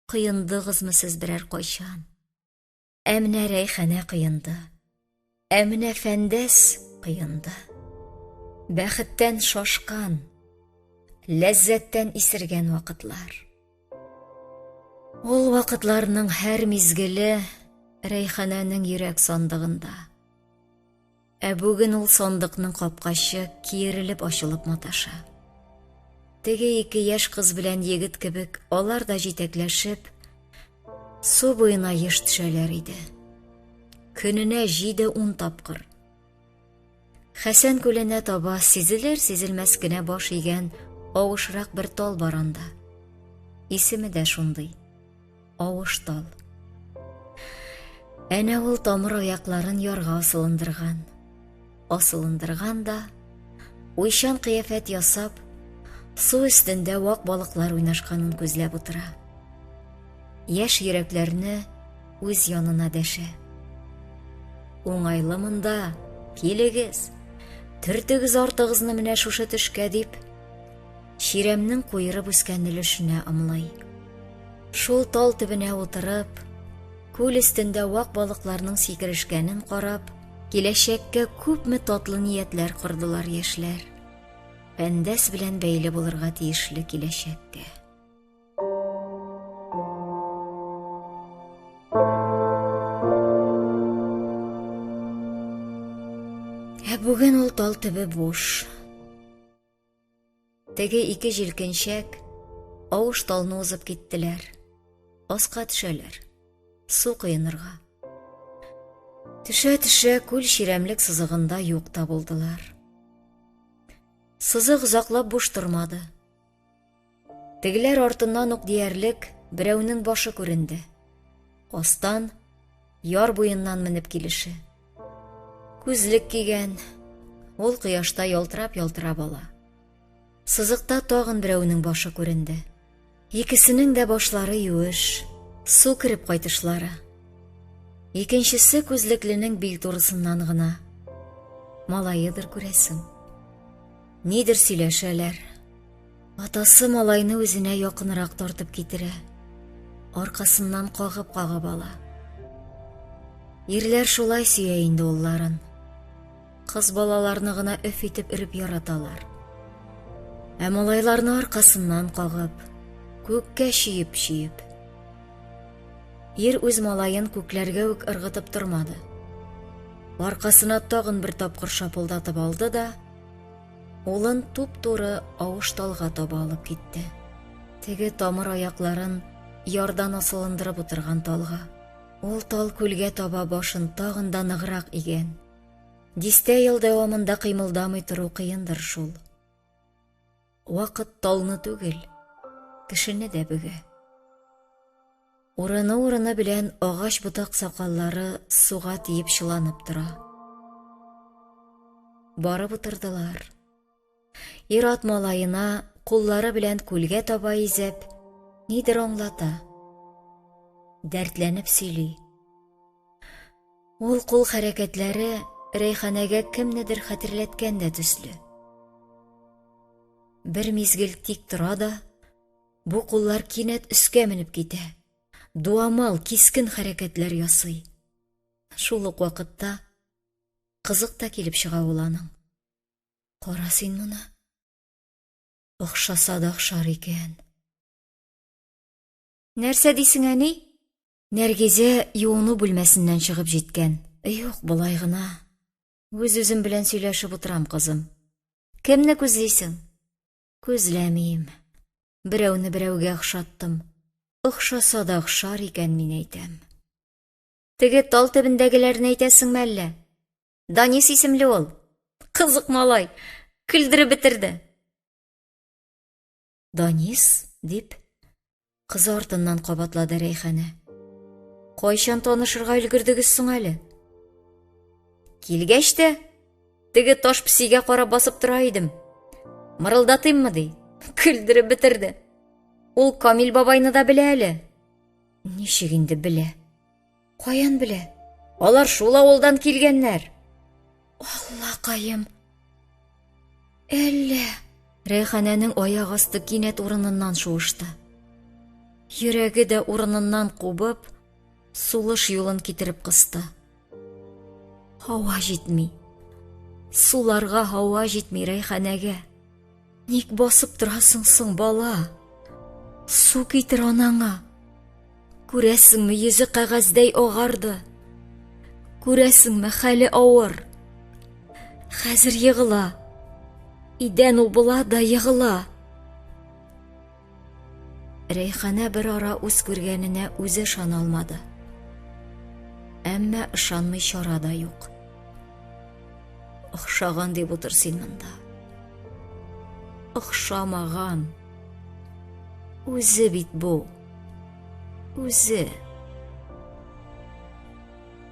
коендыгызмы сез берәр кайчан? Ә менә Рәйханә коенды. Ә менә Фәндәс коенды. Бәхеттән шашкан, ләззәттән исергән вакытлар. Ул вакытларның һәр мизгеле Рәйханәнең йөрәк сандыгында. Ә бүген ул сандыкның капкачы киерелеп ачылып маташа. Теге ике яшь кыз белән егет кебек алар да җитәкләшеп, су буена еш төшәләр иде. Көненә җиде-ун тапкыр. Хәсән күленә таба сизелер-сизелмәс кенә баш игән авышрак бер тал бар анда. Исеме дә шундый. Авыш тал. Әнә ул тамыр аякларын ярга асылындырган. Асылындырган да, уйчан кыяфәт ясап, су өстендә вак балыклар уйнашканын күзләп утыра. Яшь йөрәкләрне үз янына дәшә. Уңайлы монда, килегез, төртегез артыгызны менә шушы төшкә дип, чирәмнең куерып үскән өлешенә ымлый. Шул тал төбенә утырып, күл өстендә вак балыкларның сикерешкәнен карап, киләчәккә күпме татлы ниятләр кордылар яшьләр. Фәндәс белән бәйле булырга тиешле киләчәккә. Ә бүген ул тал төбе буш. Теге ике җилкенчәк авыш талны узып киттеләр. Аска төшәләр. Су коенырга. Төшә-төшә күл чирәмлек сызыгында юк та булдылар. Сызык озаклап буш тормады. Тегеләр артыннан ук диярлек берәүнең башы күренде. Астан, яр буеннан менеп килеше. Күзлек кигән, ул кояшта ялтырап-ялтырап ала. Сызыкта тагын берәүнең башы күренде. Икесенең дә башлары юеш, су кереп кайтышлары. Икенчесе күзлекленең бил турысыннан гына. Малаедыр күрәсең. Нидер сөйләшәләр. Атасы малайны үзенә якынрак тартып китерә. Аркасыннан кагып-кагып ала. Ирләр шулай сөя инде улларын. Кыз балаларны гына өф итеп өреп яраталар. Ә малайларны аркасыннан кагып, күккә чөеп-чөеп. Ир үз малаен күкләргә үк ыргытып тормады. Аркасына тагын бер тапкыр шапылдатып алды да, улын туп-туры авыш талга таба алып китте. Теге тамыр аякларын ярдан асылындырып утырган талга. Ул тал күлгә таба башын тагын да ныграк игән. Дистә ел дәвамында кыймылдамый тору кыендыр шул. Вакыт талны түгел, кешене дә бөгә. Урыны-урыны белән агач ботак сакаллары суга тиеп чыланып тора. Барып утырдылар. Ир-ат малаена куллары белән күлгә таба изәп, нидер аңлата. Дәртләнеп сөйли. Ул кул хәрәкәтләре Рәйханәгә кемнедер хәтерләткән дә төсле. Бер мизгел тик тора да, бу куллар кинәт өскә менеп китә. Дуамал, кискен хәрәкәтләр ясый. Шул ук вакытта кызык та килеп чыга ул аның. Кара син моны. Охшаса да охшар икән. Нәрсә дисең, әни? Нәргизә юыну бүлмәсеннән чыгып җиткән. Юк, болай гына. Үз-үзем белән сөйләшеп утырам, кызым. Кемне күзлисең? Күзләмим. Берәүне берәүгә охшаттым. Охшаса да охшар икән, мин әйтәм. Теге тал төбендәгеләрне әйтәсеңме әллә? Данис исемле ул. Кызык малай. Көлдереп бетерде. Данис, дип, кызы артыннан кабатлады Рәйханә. Кайчан танышырга өлгердегез соң әле? Килгәч тә, теге таш песигә карап басып тора идем. Мырылдатыйммы ди. Көлдереп бетерде. Ул Камил бабайны да белә әле. Ничек инде белә? Каян белә? Алар шул авылдан килгәннәр. Аллакаем! Әллә Рәйханәнең аяк асты кинәт урыныннан шуышты. Йөрәге дә урыныннан кубып, сулыш юлын китереп кысты. Һава җитми. Суларга һава җитми Рәйханәгә. Ник басып торасың соң, бала? Су китер анаңа. Күрәсеңме, йөзе кәгазьдәй агарды. Күрәсеңме, хәле авыр. Хәзер егыла. Идән убыла да егыла. Рәйханә бер ара үз күргәненә үзе ышана алмады. Әмма ышанмый чара да юк. Охшаган дип утыр син монда. Охшамаган. Үзе бит бу. Үзе.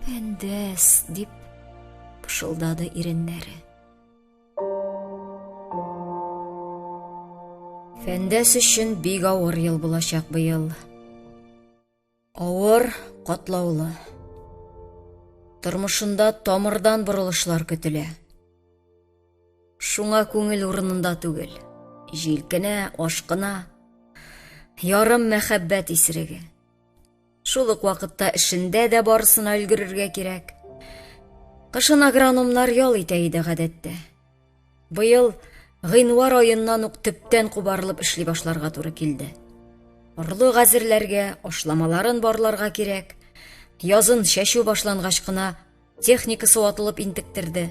Фәндәс, дип пышылдады иреннәре. Фәндәс өчен бик авыр ел булачак быел. Авыр, катлаулы. Тормышында тамырдан борылышлар көтелә. Шуңа күңел урынында түгел. Җилкенә, ашкына. Ярым мәхәббәт исереге. Шул ук вакытта эшендә дә барысына өлгерергә кирәк. Кышын агрономнар ял итә иде гадәттә. Быел гыйнвар аеннан ук төптән кубарылып эшли башларга туры килде. Орлык әзерләргә, ашламаларын барларга кирәк. Язын чәчү башлангач кына Техникасы ватылып интектерде.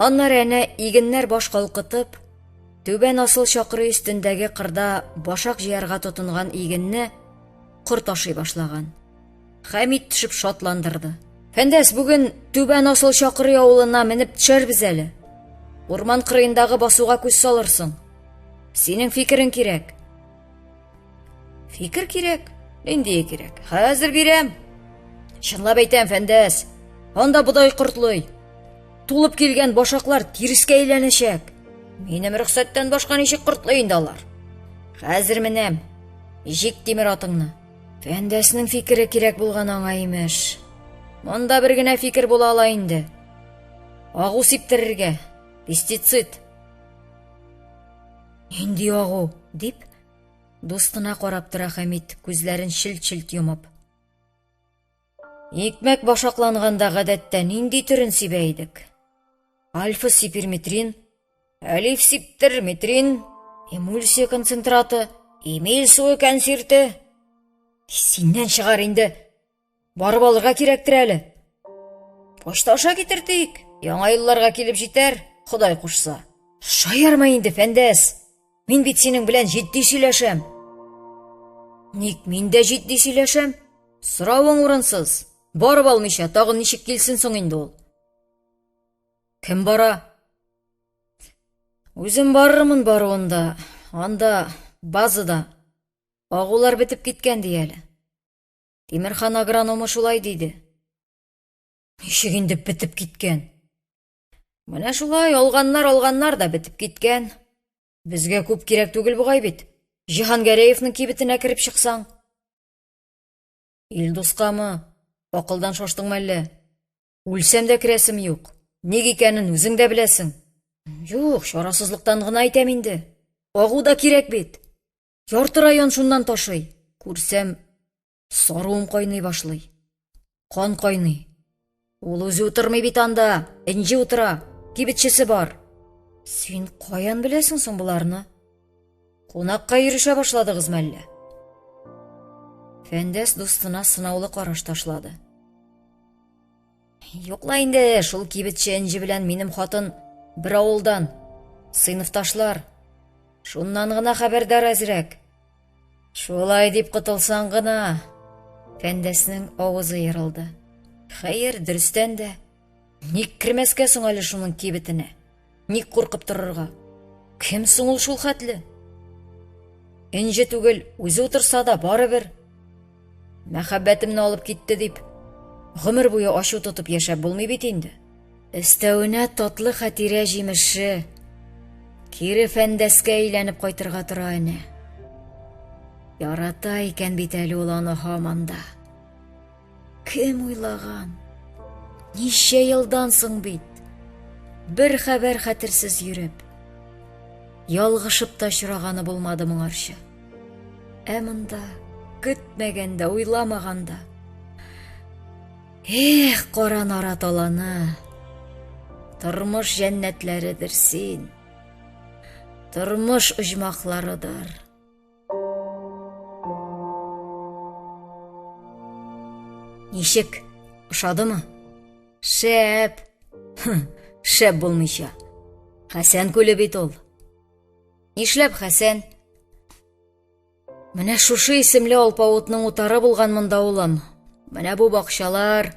Аннары әнә игеннәр баш калкытып, түбән асыл чакыры өстендәге кырда башак җыярга тотынган игенне корт ашый башлаган. Хәмит төшеп шатландырды. Фәндәс, бүген түбән асыл чакыры авылына менеп төшәрбез әле. Урман кырыендагы басуга күз салырсың. Синең фикерең кирәк. Фикер кирәк? Ниндие кирәк? Хәзер бирәм. Чынлап әйтәм, Фәндәс. Анда бодай кортлый. Тулып килгән башаклар тирескә әйләнәчәк. Минем рөхсәттән башка ничек кортлый инде алар? Хәзер менәм. Җик тимер атыңны. Фәндәснең фикере кирәк булган аңа имеш. Монда бер генә фикер була ала инде. Агу сиптерергә. Пестицид. Нинди агу? дип, дустына карап тора Хәмит, күзләрен челт-челт йомып. Икмәк башакланганда гадәттә нинди төрен сибә идек? Альфа сиперметрин, әлиф сиптерметрин, эмульсия концентраты, эмиль суы кәнсирте. Синнән чыгар инде. Барып алырга кирәктер әле. Почта аша китертик. Яңа елларга килеп җитәр, Ходай кушса. Шаярма инде, Фәндәс. Мин бит синең белән җитди сөйләшәм. Ник мин дә җитди сөйләшәм? Соравың урынсыз. Барып алмыйча, тагын ничек килсен соң инде ул? Кем бара? Үзем барырмын баруында. Анда, базада. Агулар бетеп киткән ди әле. Тимерхан агрономы шулай диде. Ничек инде бетеп киткән? Менә шулай алганнар алганнар да бетеп киткән. Безгә күп кирәк түгел бугай бит. Җиһангәрәевның кибетенә кереп чыксаң. Илдускамы? Акылдан шаштыңмы әллә? Үлсәм дә керәсем юк. Ник икәнен үзең дә беләсең. Юк, чарасызлыктан гына әйтәм инде. Агу да кирәк бит. Ярты район шуннан ташый. Күрсәм, саруым кайный башлый. Кан кайный. Ул үзе утырмый бит анда, Энҗе утыра, кибетчесе бар. Син каян беләсең соң боларны? Кунакка йөрешә башладыгызмы әллә? Фәндәс дустына сынаулы караш ташлады. Юк ла инде, шул кибетче Энҗе белән минем хатын бер авылдан, сыйныфташлар. Шуннан гына хәбәрдар әзрәк. Шулай дип котылсаң гына. Фәндәснең авызы ерылды. Хәер, дөрестән дә, ник кермәскә соң әле шуның кибетенә? Ник куркып торырга? Кем соң ул шул хәтле? Энҗе түгел, үзе утырса да барыбер. Мәхәббәтемне алып китте дип, гомер буе ачу тотып яшәп булмый бит инде. Өстәвенә татлы хатирә җимеше кире Фәндәскә әйләнеп кайтырга тора әнә. Ярата икән бит әле ул аны һаман да. Кем уйлаган? Ничә елдан соң бит. Бер хәбәр хәтерсез йөреп. Ялгышып та очраганы булмады моңарчы. Ә монда көтмәгәндә, уйламаганда. Эх, кара нарат аланы. Тормыш җәннәтләредер син. Тормыш оҗмахларыдыр. Ничек? Ошадымы? Шәп. Шәп булмыйча. Хәсән күле бит ул. Нишләп Хәсән? Менә шушы исемле алпавытның утары булган монда, улым. Менә бу бакчалар,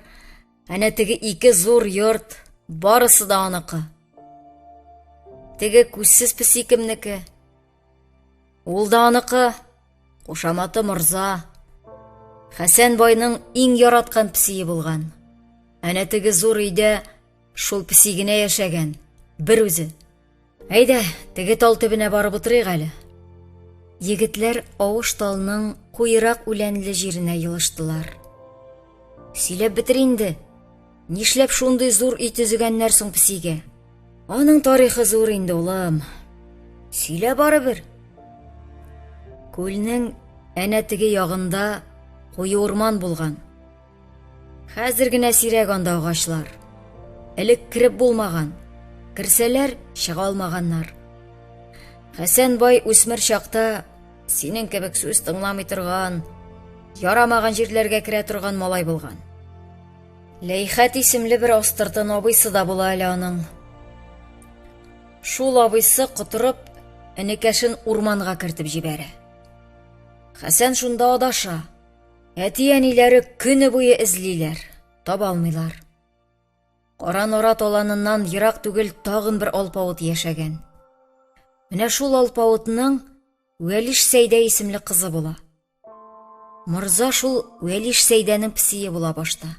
әнә теге ике зур йорт, барысы да аныкы. Теге күзсез песи кемнеке? Ул да аныкы. Кушаматы Морза. Хәсән байның иң яраткан песие булган. Әнә теге зур өйдә шул песи генә яшәгән, бер үзе. Әйдә, теге тал төбенә барып утырыйк әле. Егетләр авыш талның куерак үләнле җиренә елыштылар. Сөйләп бетер инде. Нишләп шундый зур өй төзегәннәр соң песигә? Аның тарихы зур инде, улым. Сөйлә барыбер. Күлнең әнә теге ягында куе урман булган. Хәзер генә сирәк анда агачлар. Элек кереп булмаган. Керсәләр, чыга алмаганнар. Хәсән бай үсмер чакта синең кебек сүз тыңламый торган, ярамаган җирләргә керә торган малай булган. Ләйхәт исемле бер астыртын абыйсы да була әле аның. Шул абыйсы котырып, энекәшен урманга кертеп җибәрә. Хәсән шунда адаша. Әти-әниләре көне буе эзлиләр, таба алмыйлар. Кара Нора аланыннан ерак түгел тагын бер алпавыт яшәгән. Менә шул алпавытның Вәлиш Сәйдә исемле кызы була. Морза шул Вәлиш Сәйдәнең песие була башта.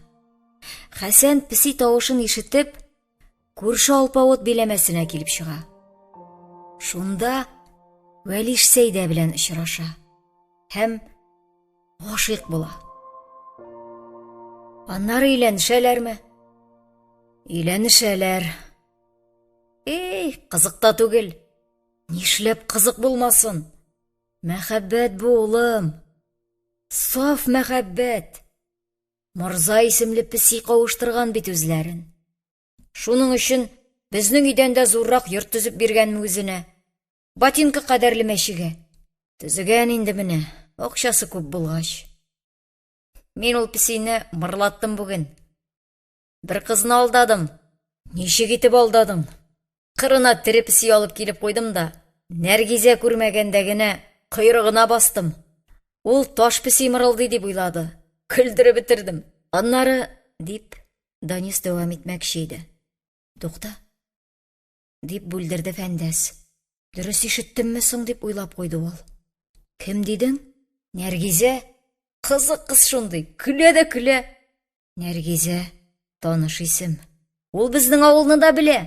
Хәсән песи тавышын ишетеп, күрше алпавыт биләмәсенә килеп чыга. Шунда Вәлиш Сәйдә белән очраша һәм гашыйк була. Аннары өйләнешәләрме? Өйләнешәләр. Эй, кызык та түгел. Нишләп кызык булмасын? Мәхәббәт бу, улым. Саф мәхәббәт. Морза исемле песи кавыштырган бит үзләрен. Шуның өчен безнең өйдән дә зуррак йорт төзеп биргәнме үзенә? Ботинка кадәрле мәчегә. Төзегән инде менә, акчасы күп булгач. Мин ул песине мырлаттым бүген. Бер кызны алдадым. Ничек итеп алдадың? Кырына тере песи алып килеп куйдым да, Нәргизә күрмәгәндә генә койрыгына бастым. Ул таш песи мырылдый дип уйлады. Көлдереп бетердем. Аннары, дип, Данис дәвам итмәкче иде. Тукта, дип бүлдерде Фәндәс. Дөрес ишеттемме соң дип уйлап куйды ул. Кем дидең? Нәргизә. Кызык кыз шундый, көлә дә көлә. Нәргизә, таныш исем. Ул безнең авылны да белә.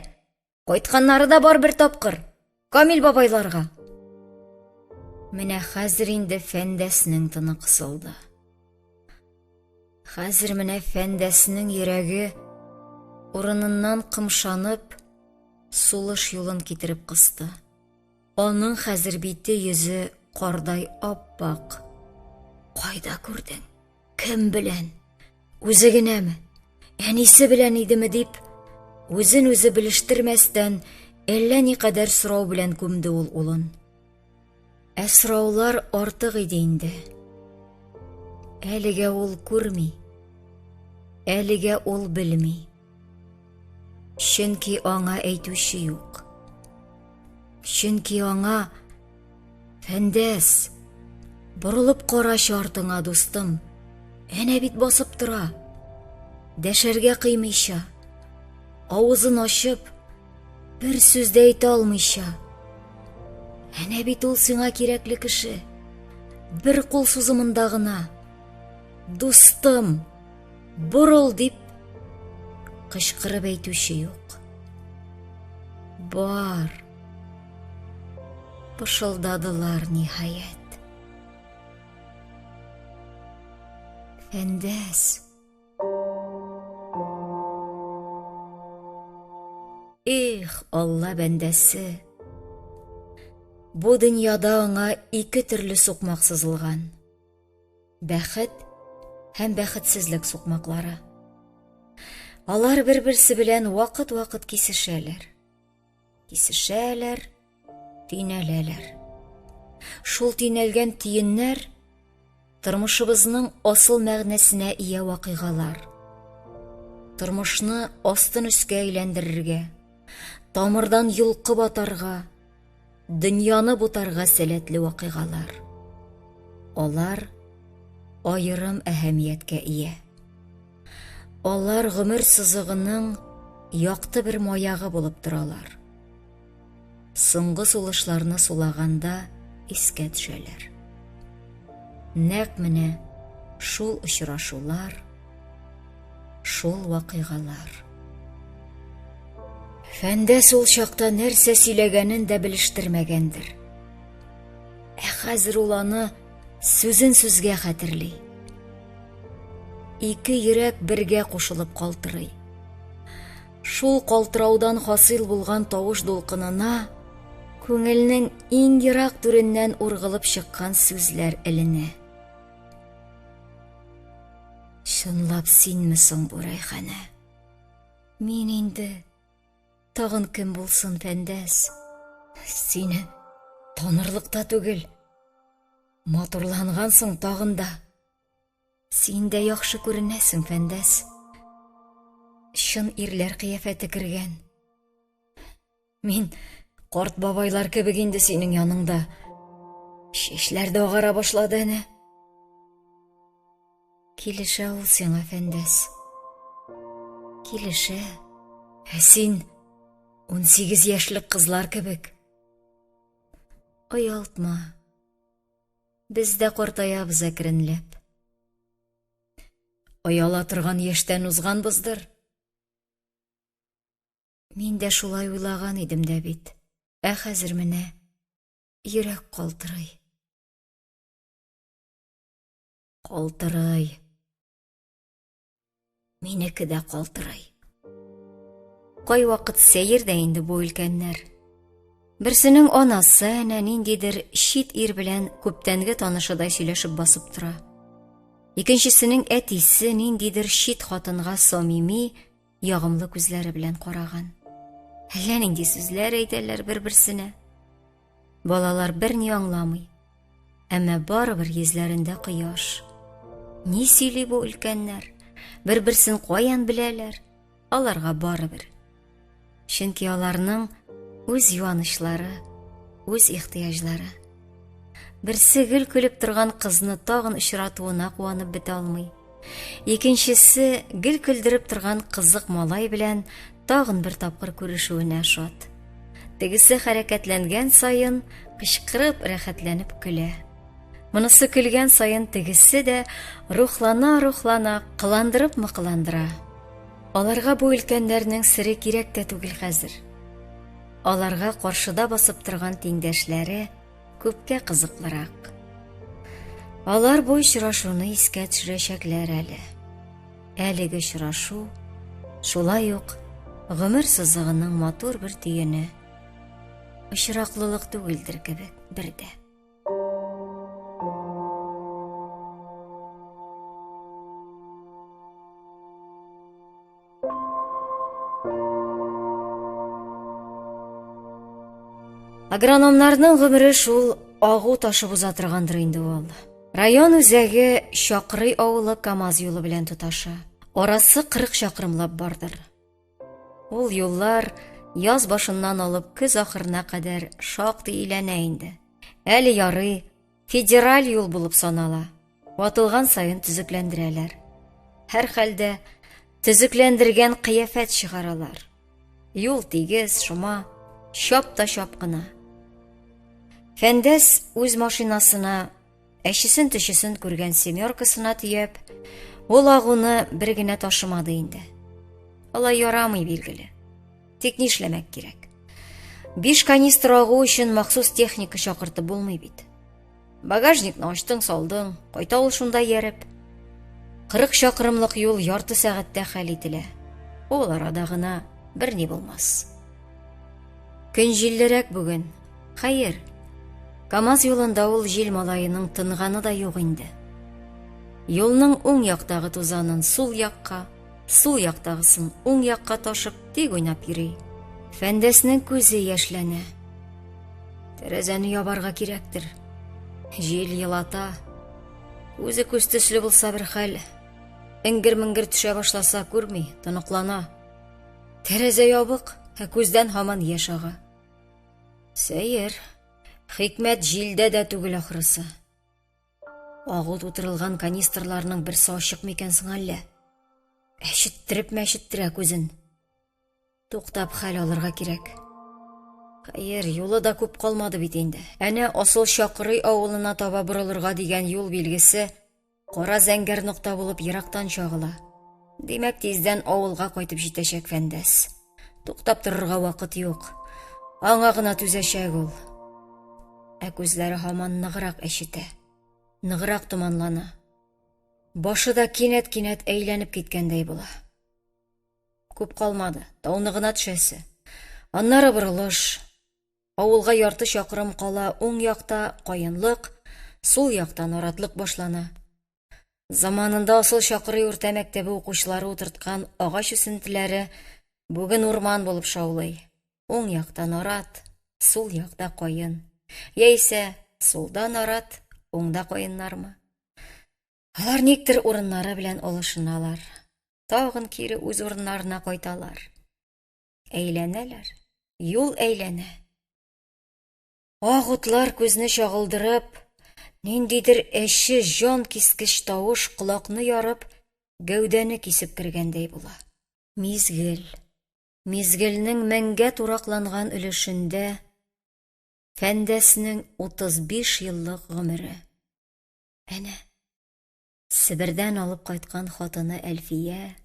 Кайтканнары да бар бер тапкыр. Камил бабайларга. Менә хәзер инде Фәндәснең тыны кысылды. Хәзер менә Фәндәснең йөрәге урыныннан кымшанып, сулыш юлын китереп кысты. Аның хәзер бите йөзе кардай ап-ак. Кайда күрдең? Кем белән? Үзе генәме? Әнисе белән идеме дип, үзен үзе белештермәстән, әллә никадәр сорау белән күмде ул улын. Ә сораулар артык иде инде. Әлегә ул күрми. Әлегә ул белми. Чөнки аңа әйтүче юк. Чөнки аңа Фәндәс, борылып карачы артыңа, дустым. Әнә бит басып тора. Дәшәргә кыймыйча, авызын ачып, бер сүз дә әйтә алмыйча. Әнә бит ул сиңа кирәкле кеше. Бер кул сузымында гына. Дустым, борыл дип кычкырып әйтүче юк. Бар. Пышылдадылар ниһаять. Фәндәс. Эх, Алла бәндәсе. Бу дөньяда аңа ике төрле сукмак сызылган. Бәхет һәм бәхетсезлек сукмаклары. Алар бер-берсе белән вакыт-вакыт кисешәләр. Кисешәләр, төйнәләләр. Шул төйнәлгән төеннәр тормышыбызның асыл мәгънәсенә ия вакыйгалар. Тормышны астын өскә әйләндерергә, тамырдан йолкып атарга, дөньяны бутарга сәләтле вакыйгалар. Алар аерым әһәмияткә ия. Алар гомер сызыгының якты бер маягы булып торалар. Соңгы сулышларны сулаганда искә төшәләр. Нәкъ менә шул очрашулар, шул вакыйгалар. Фәндәс ул чакта нәрсә сөйләгәнен дә белештермәгәндер. Ә хәзер ул аны сүзен сүзгә хәтерли. Ике йөрәк бергә кушылып калтырый. Шул калтыраудан хасил булган тавыш дулкынына күңелнең иң ерак түреннән ургылып чыккан сүзләр эленә. Чынлап синме соң бу, Рәйханә? Мин инде тагын кем булсын, Фәндәс? Сине танырлык та түгел. Матурлангансың тагын да. Син дә яхшы күренәсең, Фәндәс. Чын ирләр кыяфәте кергән. Мин карт бабайлар кебек инде синең яныңда. Чәчләр дә агара башлады әнә. Килешә ул сиңа, Фәндәс. Килешә. Ә син 18 яшьлек кызлар кебек. Оялтма. Без дә картаябыз әкренләп. Ояла торган яшьтән узганбыздыр. Мин дә шулай уйлаган идем дә бит. Ә хәзер менә йөрәк калтырый. Калтырый. Минеке дә калтырый. Кайвакыт сәер дә инде бу өлкәннәр. Берсенең анасы әнә ниндидер чит ир белән күптәнге танышыдай сөйләшеп басып тора. Икенчесенең әтисе ниндидер чит хатынга самими, ягымлы күзләре белән караган. Әллә нинди сүзләр әйтәләр бер-берсенә. Балалар берни аңламый. Әмма барыбер йөзләрендә кояш. Ни сөйли бу өлкәннәр? Бер-берсен каян беләләр? Аларга барыбер. Чөнки аларның үз юанычлары, үз ихтыяҗлары. Берсе гел көлеп торган кызны тагын очратуына куанып бетә алмый. Икенчесе гел көлдереп торган кызык малай белән тагын бер тапкыр күрешүенә шат. Тегесе хәрәкәтләнгән саен кычкырып, рәхәтләнеп көлә. Монысы көлгән саен тегесе дә рухлана-рухлана, кыландырыпмы кыландыра. Аларга бу өлкәннәрнең сере кирәк тә түгел хәзер. Аларга каршыда басып торган тиңдәшләре күпкә кызыклырак. Алар бу очрашуны искә төшерәчәкләр әле. Әлеге очрашу шулай ук гомер сызыгының матур бер төене. Очраклылык түгелдер кебек бер дә. Агрономнарның гомере шул агу ташып уза торгандыр инде ул. Район үзәге Чакрый авылы КАМАЗ юлы белән тоташа. Арасы 40 чакрымлап бардыр. Ул юллар яз башыннан алып көз ахырына кадәр шактый иләнә инде. Әле ярый, федераль юл булып санала. Ватылган саен төзекләндерәләр. Һәрхәлдә, төзекләндергән кыяфәт чыгаралар. Юл тигез, шома, чап та чап кына. Фәндәс үз машинасына әчесен-төчесен күргән семеркасына төяп, ул агуны бер генә ташымады инде. Алай ярамый, билгеле. Тик нишләмәк кирәк? Биш канистр агу өчен махсус техника чакыртып булмый бит. Багажникны ачтың, салдың, кайта ул шунда ияреп. 40 чакрымлык юл ярты сәгатьтә хәл ителә. Ул арада гына берни булмас. Көн җиллерәк бүген. Хәер, КАМАЗ юлында ул җил малаеның тынганы да юк инде. Юлның уң яктагы тузанын сул якка, сул яктагысын уң якка ташып тик уйнап йөри. Фәндәснең күзе яшьләнә. Тәрәзәне ябарга кирәктер. Җил елата. Үзе күз төсле булса бер хәл. Эңгер-меңгер төшә башласа күрми, тоныклана. Тәрәзә ябык, ә күздән һаман яшь ага. Сәер, хикмәт җилдә дә түгел ахрысы. Агу тутырылган канистрларның берсе ачык микән соң әллә? Әчеттереп-мәчеттерә күзен. Туктап хәл алырга кирәк. Хәер, юлы да күп калмады бит инде. Әнә Асыл Чакрый авылына таба борылырга дигән юл билгесе кара зәңгәр нокта булып ерактан чагыла. Димәк, тиздән авылга кайтып җитәчәк Фәндәс. Туктап торырга вакыт юк. Аңа гына түзәчәк ул. Ә күзләре һаман ныграк әчетә, ныграк томанлана. Башы да кинәт-кинәт әйләнеп киткәндәй була. Күп калмады, тауны гына төшәсе. Аннары борылыш. Авылга ярты чакрым кала уң якта каенлык, сул якта наратлык башлана. Заманында Асыл Чакрый урта мәктәбе укучылары утырткан агач үсентеләре бүген урман булып шаулый. Уң якта нарат, сул якта каен. Яисә сулда нарат, уңда каеннармы? Алар никтер урыннары белән алышыналар. Тагын кире үз урыннарына кайталар. Әйләнәләр, юл әйләнә. Ак утлар күзне чагылдырып, ниндидер әче җан кискеч тавыш колакны ярып, гәүдәне кисеп кергәндәй була. Мизгел. Мизгелнең меңгә туракланган өлешендә Фәндәснең 35 еллык гомере. Әнә, Себердән алып кайткан хатыны Әлфия,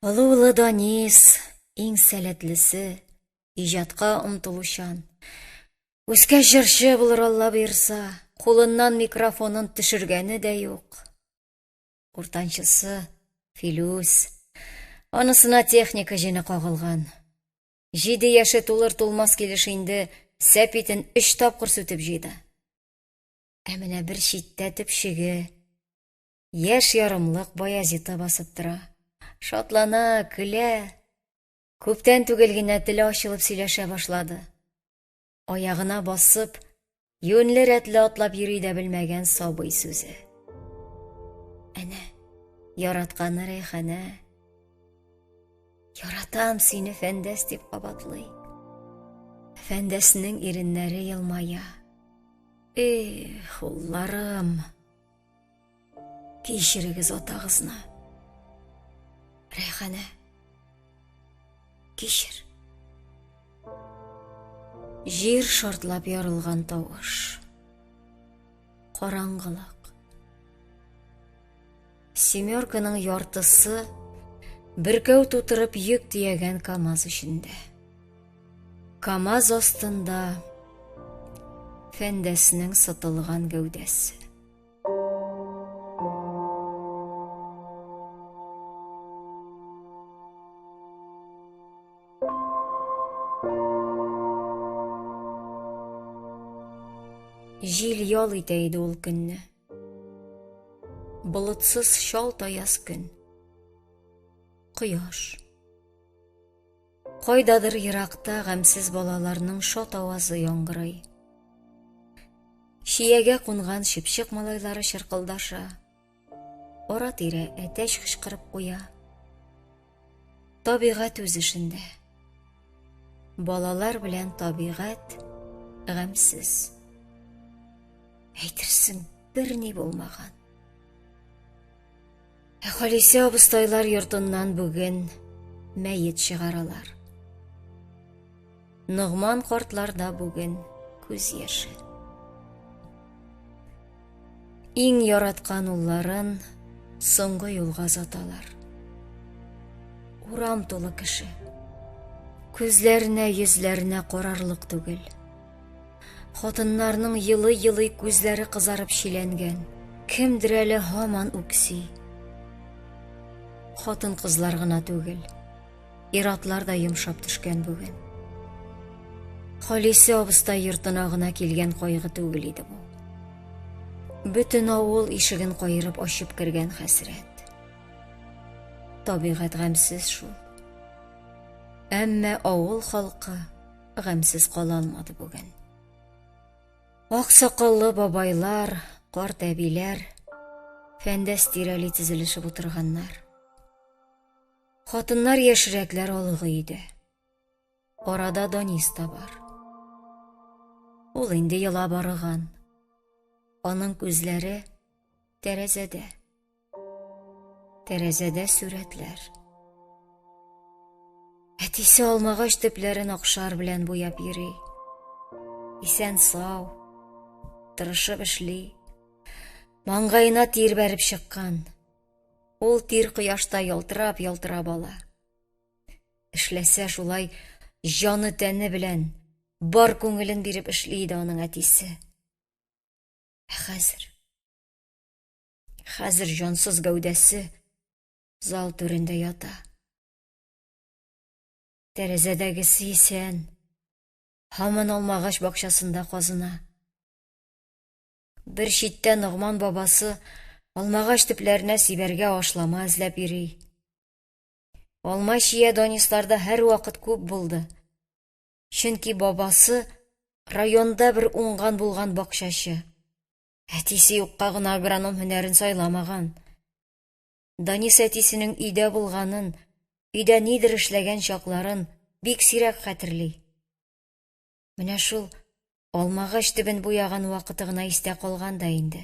Олы улы Данис, иң сәләтлесе, иҗатка омтылучан. Үскәч җырчы булыр Алла боерса, кулыннан микрофонын төшергәне дә юк. Уртанчысы Филүс. Анысына техника җене кагылган. Җиде яше тулыр-тулмас килеш инде сәпитен өч тапкыр сүтеп җыйды. Ә менә бер читтә төпчеге, Яшь ярымлык Баязита басып тора. Шатлана, көлә. Күптән түгел генә теле ачылып сөйләшә башлады. Аягына басып, юньле-рәтле атлап йөри дә белмәгән сабый сүзе. Әнә, яратканы Рәйханә. Яратам сине, Фәндәс, дип кабатлый. Фәндәснең иреннәре елмая. Эх, улларым! Кичерегез атагызны. Рәйханә. Кичер. Җир шартлап ярылган тавыш. Караңгылык. Семерканың яртысы бөркәү тутырып йөк төягән КАМАЗ эчендә. КАМАЗ астында Фәндәснең сытылган гәүдәсе. Җил ял итә иде ул көнне. Болытсыз чал таяз көн. Кояш. Кайдадыр еракта гамьсез балаларның шат авазы яңгырый. Чиягә кунган чыпчык малайлары чыркылдаша. Ара-тирә әтәч кычкырып куя. Табигать үз эшендә. Балалар белән табигать гамьсез. Әйтерсең, берни булмаган. Ә Халисә абыстайлар йортыннан бүген мәет чыгаралар. Ногман картларда бүген күз яше. Иң яраткан улларын соңгы юлга озаталар. Урам тулы кеше. Күзләренә, йөзләренә карарлык түгел. Хатыннарның елый-елый күзләре кызарып чиләнгән. Кемдер әле һаман үкси. Хатын-кызлар гына түгел, ир-атлар да йомшап төшкән бүген. Халисә абыстай йортына гына килгән кайгы түгел иде бу. Бөтен авыл ишеген каерып ачып кергән хәсрәт. Табигать гамьсез шул. Әмма авыл халкы гамьсез кала алмады бүген. Ак сакаллы бабайлар, карт әбиләр Фәндәс тирәли тезелешеп утырганнар. Хатыннар яшьрәкләр алыгы иде. Арада Данис та бар. Ул инде елап арыган. Аның күзләре тәрәзәдә. Тәрәзәдә сурәтләр. Әтисе алмагач төпләрен акшар белән буяп йөри. Исән сау, тырышып эшли. Маңгаена тир бәреп чыккан. Ул тир кояшта ялтырап-ялтырап ала. Эшләсә шулай җаны-тәне белән, бар күңелен биреп эшли иде аның әтисе. Ә хәзер? Хәзер җансыз гәүдәсе зал түрендә ята. Тәрәзәдәгесе исән, һаман алмагач бакчасында казына. Бер читтә Ногман бабасы алмагач төпләренә сибәргә ашлама эзләп йөри. Алма чия Данисларда һәрвакыт күп булды. Чөнки бабасы районда бер уңган булган бакчачы. Әтисе юкка гына агроном һөнәрен сайламаган. Данис әтисенең өйдә булганын, өйдә нидер эшләгән чакларын бик сирәк хәтерли. Менә шул алмагач төбен буяган вакыты гына истә калган да инде.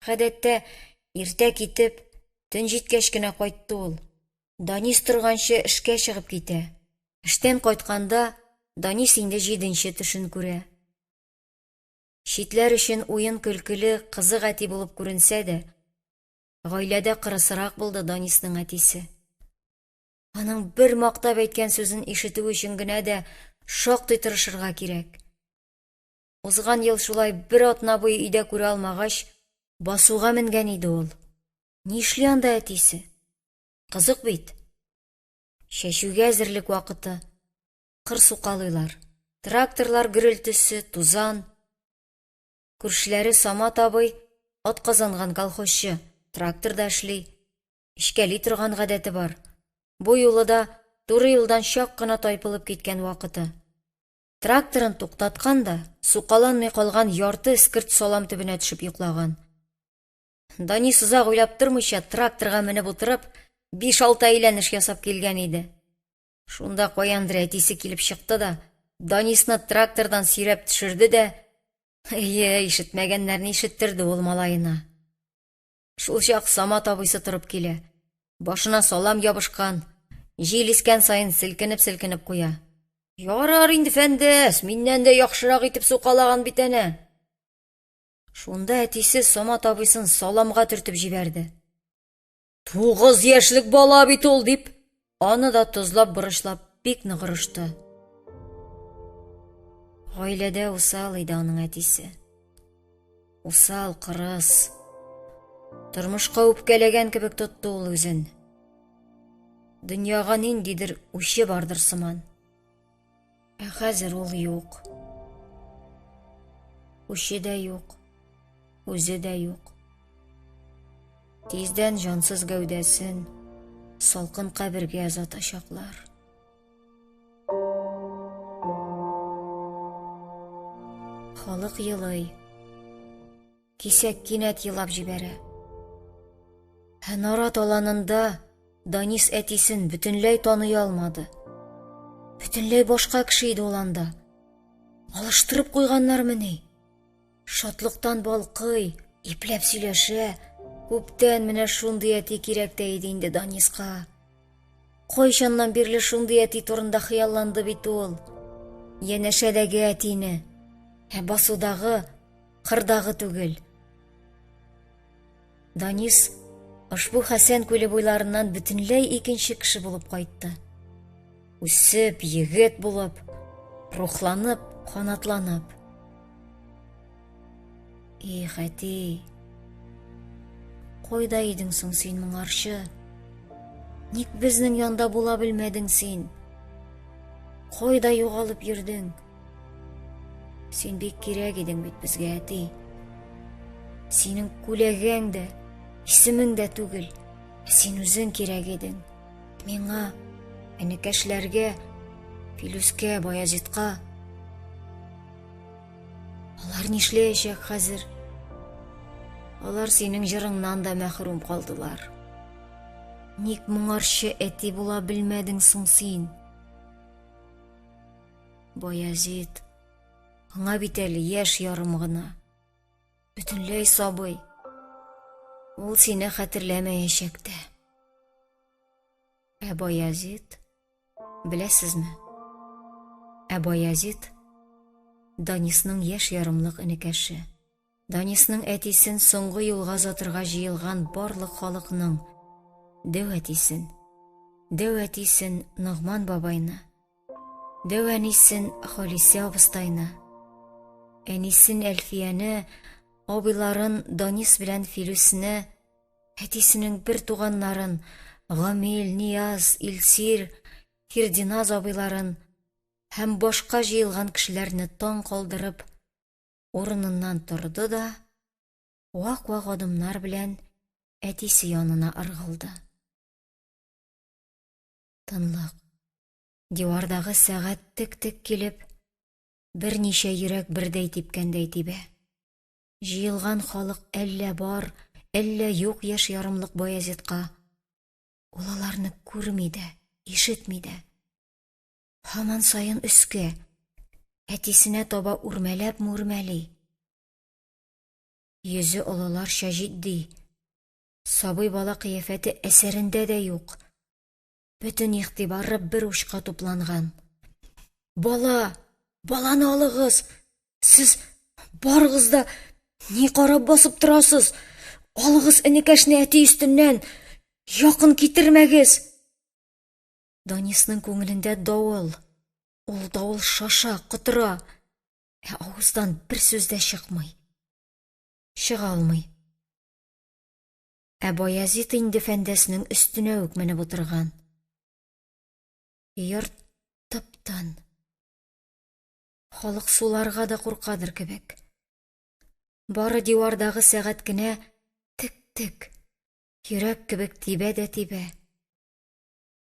Гадәттә, иртә китеп, төн җиткәч кенә кайтты ул. Данис торганчы эшкә чыгып китә. Эштән кайтканда Данис инде җиденче төшен күрә. Читләр өчен уен-көлкеле, кызык әти булып күренсә дә, гаиләдә кырысрак булды Данисның әтисе. Аның бер мактап әйткән сүзен ишетү өчен генә дә шактый тырышырга кирәк. Узган ел шулай бер атна буе өйдә күрә алмагач, басуга менгән иде ул. Нишли анда әтисе? Кызык бит. Чәчүгә әзерлек вакыты. Кыр сукалыйлар. Тракторлар гөрелтесе, тузан. Күршеләре Самат абый, атказанган колхозчы, тракторда эшли. Эчкәли торган гадәте бар. Бу юлы да туры юлдан чак кына тайпылып киткән вакыты. Тракторын туктаткан да, сукаланмый калган ярты эскерт салам төбенә төшеп йоклаган. Данис озак уйлап тормыйча, тракторга менеп утырып, биш-алты әйләнеш ясап килгән иде. Шунда каяндыр әтисе килеп чыкты да, Данисны трактордан сөйрәп төшерде дә, әйе, ишетмәгәннәрне ишеттерде ул малаена. Шул чак Самат абыйсы торып килә. Башына салам ябышкан, җил искән саен селкенеп-селкенеп куя. Ярар инде, Фәндәс, миннән дә яхшырак итеп сукалаган бит әнә. Шунда әтисе Самат абыйсын саламга төртеп җибәрде. Тугыз яшьлек бала бит ул, дип, аны да тозлап-борычлап бик нык орышты. Гаиләдә усал иде аның әтисе. Усал, кырыс. Тормышка үпкәләгән кебек тотты ул үзен. Дөньяга ниндидер үче бардыр сыман. Ә хәзер ул юк. Үче дә юк, үзе дә юк. Тиздән җансыз гәүдәсен салкын кабергә озатачаклар. Халык елый. Кисәк кинәт елап җибәрә. Ә нарат аланында Данис әтисен бөтенләй таный алмады. Бөтенләй башка кеше иде ул анда. Алыштырып куйганнармыни? Шатлыктан балкый, ипләп сөйләшә. Күптән менә шундый әти кирәк тә иде инде Даниска. Кайчаннан бирле шундый әти турында хыялланды бит ул. Янәшәдәге әтине, ә басудагы, кырдагы түгел. Данис ошбу Хәсән күле буйларыннан бөтенләй икенче кеше булып кайтты. Үсеп, егет булып, рухланып, канатланып. Их, әти, кайда идең соң син моңарчы? Ник безнең янда була белмәдең син? Кайда югалып йөрдең? Син бик кирәк идең бит безгә, әти. Синең күләгәң дә, исемең дә түгел. Син үзең кирәк идең. Миңа, энекәшләргә, Филүскә, Баязитка. Алар нишләячәк хәзер? Алар синең җырыңнан да мәхрүм калдылар. Ник моңарчы әти була белмәдең соң син? Баязит, аңа бит әле яшь ярым гына. Бөтенләй сабый. Ул сине хәтерләмәячәк тә. Ә Баязит, беләсезме? Ә Баязит Данисның яшь ярымлык энекәше. Данисның әтисен соңгы юлга озатырга җыелган барлык халыкның Дәү әтисен, дәү әтисен Ногман бабайны, дәү әнисен Халисә абыстайны, әнисен Әлфияне, абыйларын Данис белән Филүсне, әтисенең бер туганнарын Гамил, Нияз, Илсир, Фирдиназ абыйларын һәм башка җыелган кешеләрне таң калдырып, урыныннан торды да, вак-вак адымнар белән әтисе янына ыргылды. Тынлык. Дивардагы сәгать тек-тек килеп, берничә йөрәк бердәй типкәндәй тибә. Җыелган халык әллә бар, әллә юк яшь ярымлык Баязитка. Ул аларны күрми дә, ишетми дә. Һаман саен өскә, әтисенә таба үрмәләп-мүрмәли. Йөзе олыларча җитди. Сабый бала кыяфәте әсәрендә дә юк. Бөтен игътибары бер учка тупланган. Бала! Баланы алыгыз! Сез барыгыз да ни карап басып торасыз? Алыгыз энекәшне әти өстеннән! Якын китермәгез! Данисның күңелендә давыл. Ул давыл шаша, котыра. Ә авыздан бер сүз дә чыкмый. Чыга алмый. Ә Баязит инде Фәндәснең өстенә үк менеп утырган. Йорт тып-тын. Халык суларга да куркадыр кебек. Бары дивардагы сәгать кенә тек-тек, йөрәк кебек тибә дә тибә.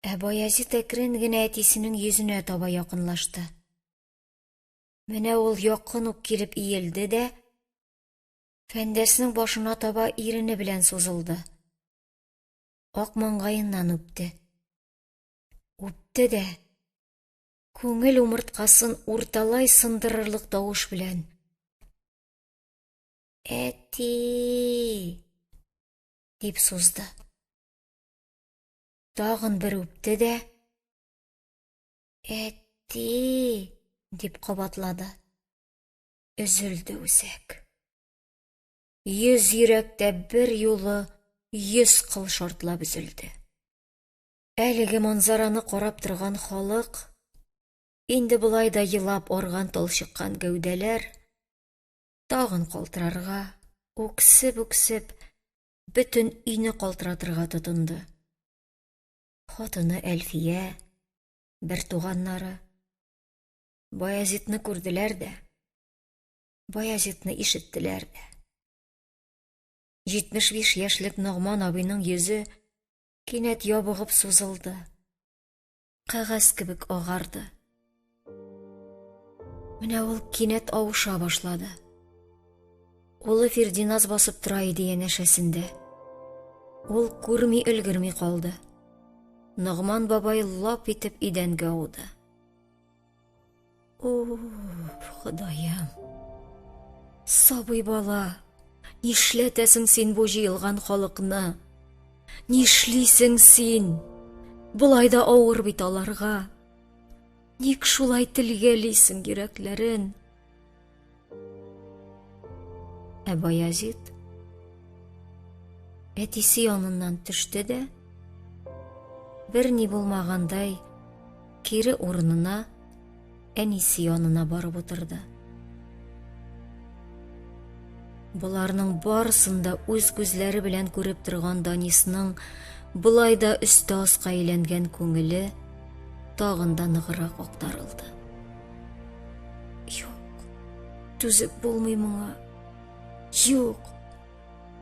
Ә Баязит әкрен генә әтисенең йөзенә таба якынлашты. Менә ул якын ук килеп иелде дә, Фәндәснең башына таба ирене белән сузылды. Ак маңгаеннан үпте. Үпте дә, күңел умырткасын урталай сындырырлык тавыш белән: Әти! дип сузды. Тагын бер үпте дә, Әти! дип кабатлады. Өзелде үзәк. Йөз йөрәктә бер юлы йөз кыл шартлап өзелде. Әлеге манзараны карап торган халык, инде болай да елап арган талчыккан гәүдәләр, тагын калтырарга, үксеп-үксеп, бөтен өйне калтыратырга тотынды. Хатыны Әлфия, бер туганнары. Баязитны күрделәр дә, Баязитны ишеттеләр дә. 75 яшьлек Ногман абыйның йөзе кинәт ябыгып сузылды. Кәгазь кебек агарды. Менә ул кинәт авыша башлады. Улы Фирдиназ басып тора иде янәшәсендә. Ул күрми өлгерми калды. Ногман бабай лап итеп идәнгә ауды. Уф, Ходаем. Сабый бала, нишләтәсең син бу җыелган халыкны? Нишлисең син? Болай да авыр бит аларга. Ник шулай телгәлисең йөрәкләрен? Ә Баязит әтисе яныннан төште дә, бер ни булмагандай, кире урынына, әнисе янына барып утырды. Боларның барысын да үз күзләре белән күреп торган Данисның болай да өсте аска әйләнгән күңеле тагын да ныграк актарылды. Юк, түзеп булмый моңа. Юк,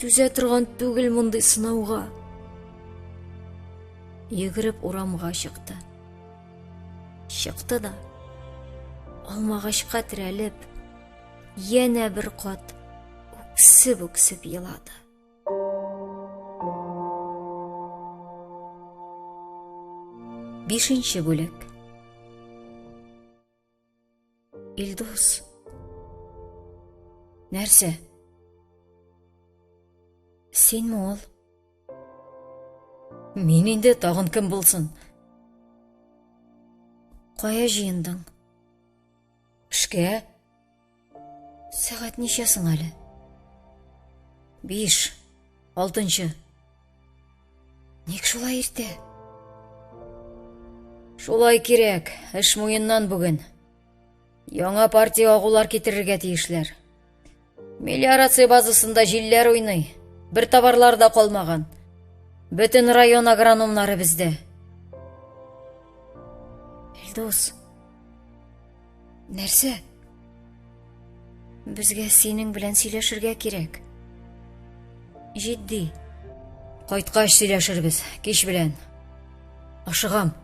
түзә торган түгел мондый сынауга. Йөгереп урамга чыкты. Чыкты да, алмагачка терәлеп, янә бер кат үксеп-үксеп елады. Бишенче бүлек. Илдус. Нәрсә? Синме ул? Мин инде тагын кем булсын? Кая җыендың? Эшкә? Сәгать ничә соң әле? Биш, алтынчы. Ник шулай? шулай иртә? Шулай кирәк, эш муеннан бүген. Яңа партия агулар китерергә тиешләр. Мелиорация базасында җилләр уйный. Бер товарлар да калмаган. Бөтен район агрономнары бездә. Илдус. Нәрсә? Безгә синең белән сөйләшергә кирәк. Җитди. Кайткач сөйләшербез, кич белән. Ашыгам.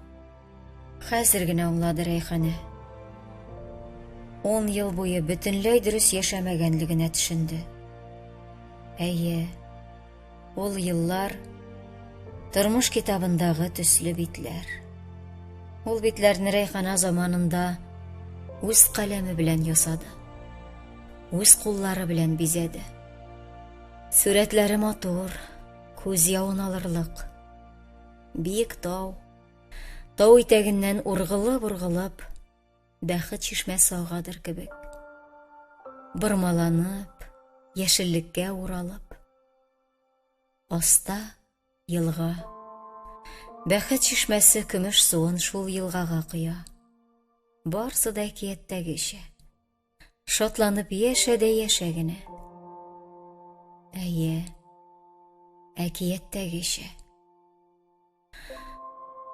Хәзер генә аңлады Рәйханә. Ун ел буе бөтенләй дөрес яшәмәгәнлегенә төшенде. Әйе, ул еллар тормыш китабындагы төсле битләр. Ул битләрне Рәйхана заманында үз каләме белән ясады. Үз куллары белән бизәде. Сүрәтләре матур, күз явын алырлык. Биек тау, Тау итәгеннән ургылып-ургылып, бәхет чишмәсе агадыр кебек. Бормаланып, яшеллеккә уралып. Аста елга. Бәхет чишмәсе көмеш суын шул елгага коя. Барсы да әкияттәгечә. Шатланып яшә дә яшә генә. Әйе, әкияттәгечә.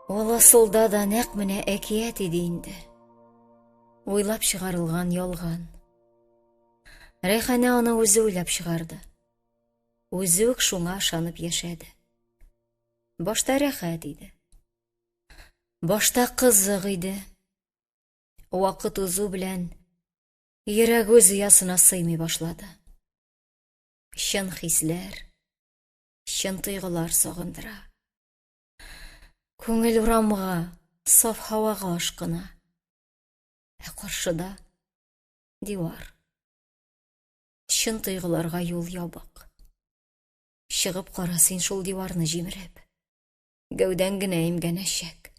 Ул асылда да нәкъ менә әкият иде инде. Уйлап чыгарылган ялган. Рәйханә аны үзе уйлап чыгарды. Үзе үк шуңа ышанып яшәде. Башта рәхәт иде. Башта кызык иде. Вакыт узу белән йөрәк үз оясына сыймый башлады. Чын хисләр, чын тойгылар сагындыра. Күңел урамга, саф һавага ашкына. Ә каршыда дивар. Чын тойгыларга юл ябык. Чыгып кара син шул диварны җимереп. Гәүдәң генә имгәнәчәк.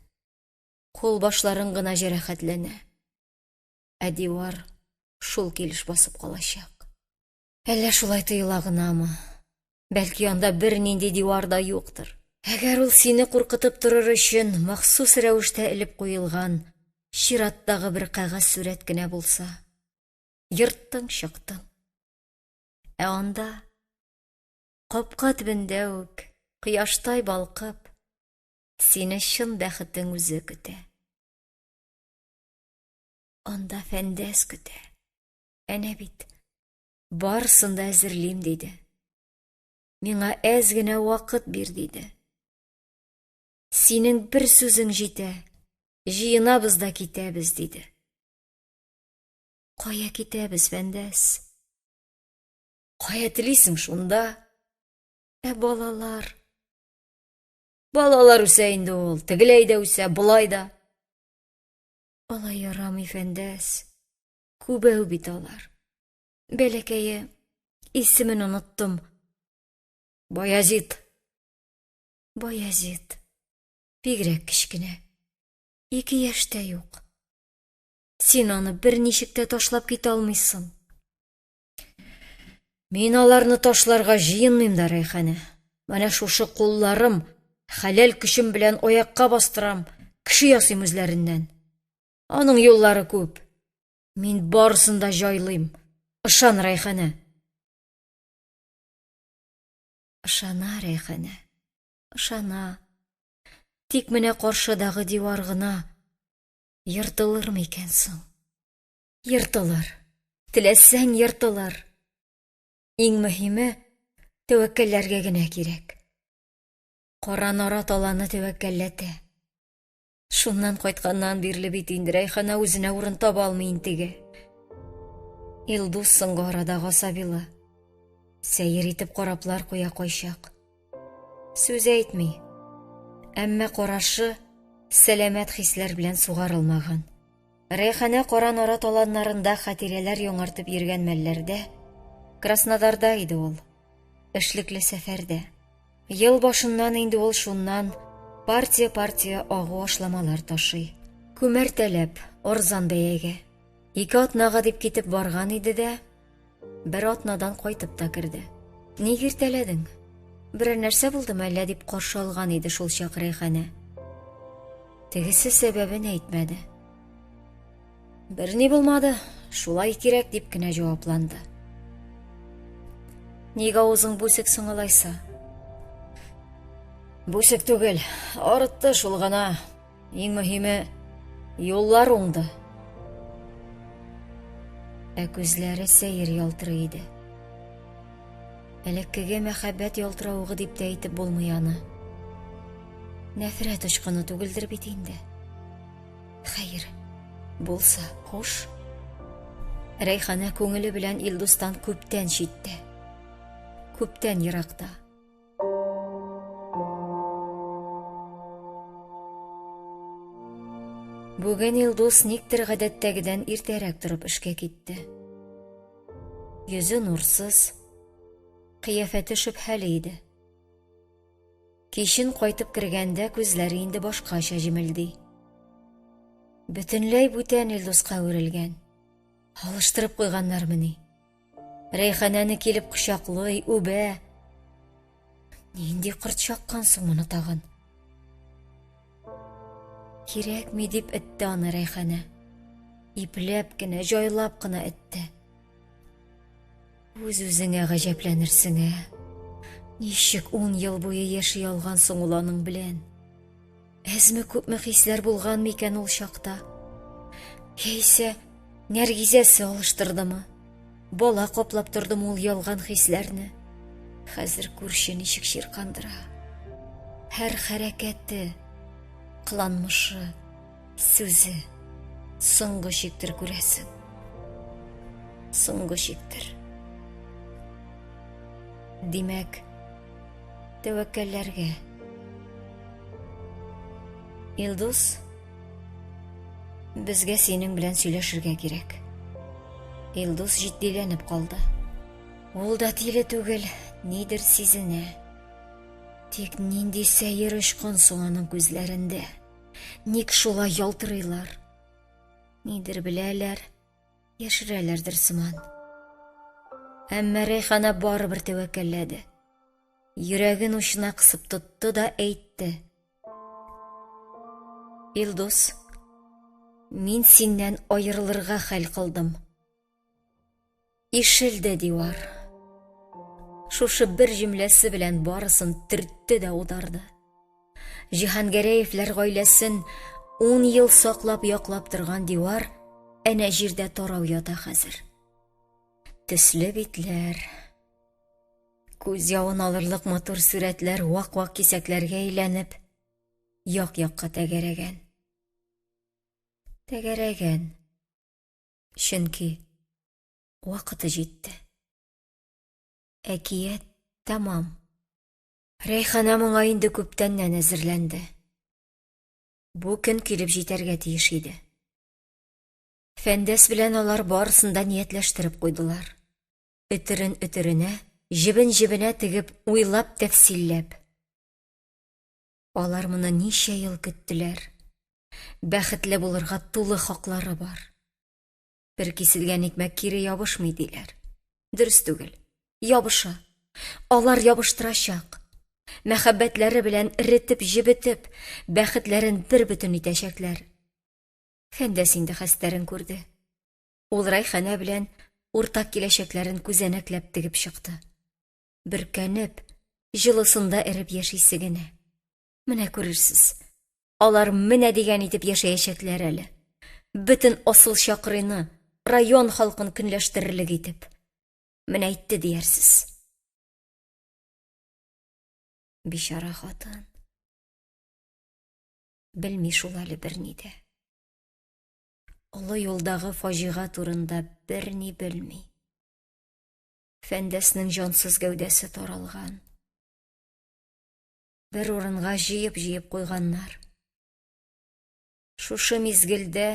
Кул башларың гына җәрәхәтләнә. Ә дивар шул килеш басып калачак. Әллә шулай тоела гынамы? Бәлки анда бернинди дивар да юктыр. Әгәр ул сине куркытып торыр өчен махсус рәвештә элеп куелган чираттагы бер кәгазь сурәт кенә булса, ерттың чыктың. Ә анда, капка төбендә үк, кояштай балкып, сине чын бәхетең үзе көтә. Анда Фәндәс көтә. Әнә бит, барысын да әзерлим, диде. Миңа әз генә вакыт бир, диде. Синең бер сүзең җитә, җыенабыз да китәбез, диде. Кая китәбез, Фәндәс? Кая телисең шунда? Ә балалар? Балалар үсә инде ул, тегеләй дә үсә, болай да. Алай ярамый, Фәндәс. Күбәү бит алар. Бәләкәе, исемен оныттым. Баязит. Баязит. Бигрәк кечкенә. Ике яшьтә юк. Син аны берничек тә ташлап китә алмыйсың. Мин аларны ташларга җыенмыйм да, Рәйханә. Менә шушы кулларым, хәләл көчем белән аякка бастырам, кеше ясыйм үзләреннән. Аның юллары күп. Мин барысын да җайлыйм. Ышан, Рәйханә. Ышана Рәйханә. Ышана. Тик менә каршыдагы дивар гына ертылыр микән соң? Ертылыр. Теләсәң, ертылыр. Иң мөһиме, тәвәккәлләргә генә кирәк. Кара нарат аланы тәвәккәлләтә. Шуннан кайтканнан бирле бит инде Рәйхана үзенә урын таба алмый интеге. Илдус соңгы арада гасабилы. Сәер итеп караплар куя кайчак. Сүз әйтми. Әмма карашы сәламәт хисләр белән сугарылмаган. Рәйхана кара нарат аланнарында хатирәләр яңартып йөргән мәлләрдә Краснодарда иде ул. Эшлекле сәфәрдә. Ел башыннан инде ул шуннан партия-партия агу ашламалар ташый. Күмәртәләп, арзан бәягә. Ике атнага дип китеп барган иде дә, бер атнадан кайтып та керде. Ник иртәләдең? Берәр нәрсә булдымы әллә дип каршы алган иде шул чак Рәйханә. Тегесе сәбәбен әйтмәде. Берни булмады, шулай кирәк дип кенә җавапланды. Ник авызың бүсек соң алайса? Бүсек түгел, арытты шул гына. Иң мөһиме, юллар уңды. Ә күзләре сәер ялтырый иде. Элеккеге мәхәббәт ялтыравыгы дип тә әйтеп булмый аны. Нәфрәт очкыны түгелдер бит инде. Хәер, булса, хуш. Рәйхана күңеле белән Илдустан күптән читтә. Күптән еракта. Бүген Илдус никтер гадәттәгедән иртәрәк торып эшкә китте. Йөзе нурсыз, кыяфәте шөбһәле иде. Кичен кайтып кергәндә күзләре инде башкача җемелди. Бөтенләй бүтән Илдуска әверелгән. Алыштырып куйганнармыни? Рәйханәне килеп кочаклый, үбә. Нинди корт чаккан соң моны тагын? Кирәкми дип этте аны Рәйханә. Ипләп кенә, җайлап кына этте. Үз-үзеңә гаҗәпләнерсең, ә? Ничек ун ел буе яши алган соң ул аның белән? Әзме-күпме хисләр булган микән ул чакта? Яисә Нәргизәсе алыштырдымы? Бала каплап тордымы ул ялган хисләрне? Хәзер күрше ничек чиркандыра. Һәр хәрәкәте, кыланмышы, сүзе соңгы чиктер күрәсең. Соңгы чиктер. Димәк, тәвәккәлләргә. Илдус, безгә синең белән сөйләшергә кирәк. Илдус җитдиләнеп калды. Ул да тиле түгел, нидер сизенә. Тик нинди сәер очкын соң аның күзләрендә? Ник шулай ялтырыйлар? Нидер беләләр, яшерәләрдер сыман. Әмма Рәйхана барыбер тәвәккәлләде. Йөрәген учына кысып тотты да әйтте. Илдус, мин синнән аерылырга хәл кылдым. Ишелде дивар. Шушы бер җөмләсе белән барысын төртте дә ударды. Җиһангәрәевләр гаиләсен ун ел саклап яклап торган дивар әнә җирдә тарау ята хәзер. Төсле битләр, күз явын алырлык матур сурәтләр вак-вак кисәкләргә әйләнеп, як-якка тәгәрәгән. Тәгәрәгән. Чөнки вакыты җитте. Әкият тәмам. Рәйхана моңа инде күптәннән әзерләнде. Бу көн килеп җитәргә тиеш иде. Фәндәс белән алар барысын да ниятләштереп куйдылар. Өтерен өтеренә, җебен җебенә тегеп, уйлап тәфсилләп. Алар моны ничә ел көттеләр. Бәхетле булырга тулы хаклары бар. Бер киселгән икмәк кире ябышмый, диләр. Дөрес түгел. Ябыша. Алар ябыштырачак. Мәхәббәтләре белән эретеп-җебетеп, бәхетләрен бер бөтен итәчәкләр. Фәндәс инде хәстәрен күрде. Ул Рәйханә белән уртак киләчәкләрен күзәнәкләп тегеп чыкты. Бөркәнеп, җылысында эреп яшисе генә. Менә күрерсез. Алар менә дигән итеп яшәячәкләр әле. Бөтен асыл чакрыйны, район халкын көнләштерерлек итеп. Менә әйтте диярсез. Бичара хатын. Белми шул әле берни дә. Олы юлдагы фаҗига турында берни белми. Фәндәснең җансыз гәүдәсе таралган. Бер урынга җыеп-җыеп куйганнар. Шушы мизгелдә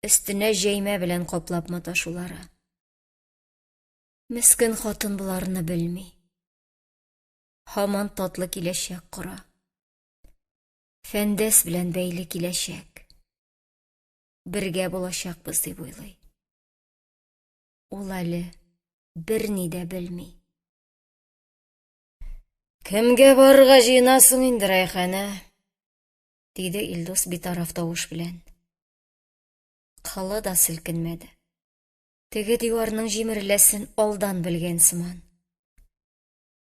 өстенә җәймә белән каплап маташулары. Мескен хатын боларны белми. Һаман татлы киләчәк кора. Фәндәс белән бәйле киләчәк. Бергә булачакбыз дип уйлый. Ул әле берни дә белми. Кемгә барырга җыенасың инде, Рәйханә? диде Илдус битараф тавыш белән. Кылы да селкенмәде. Теге диварның җимереләсен алдан белгән сыман.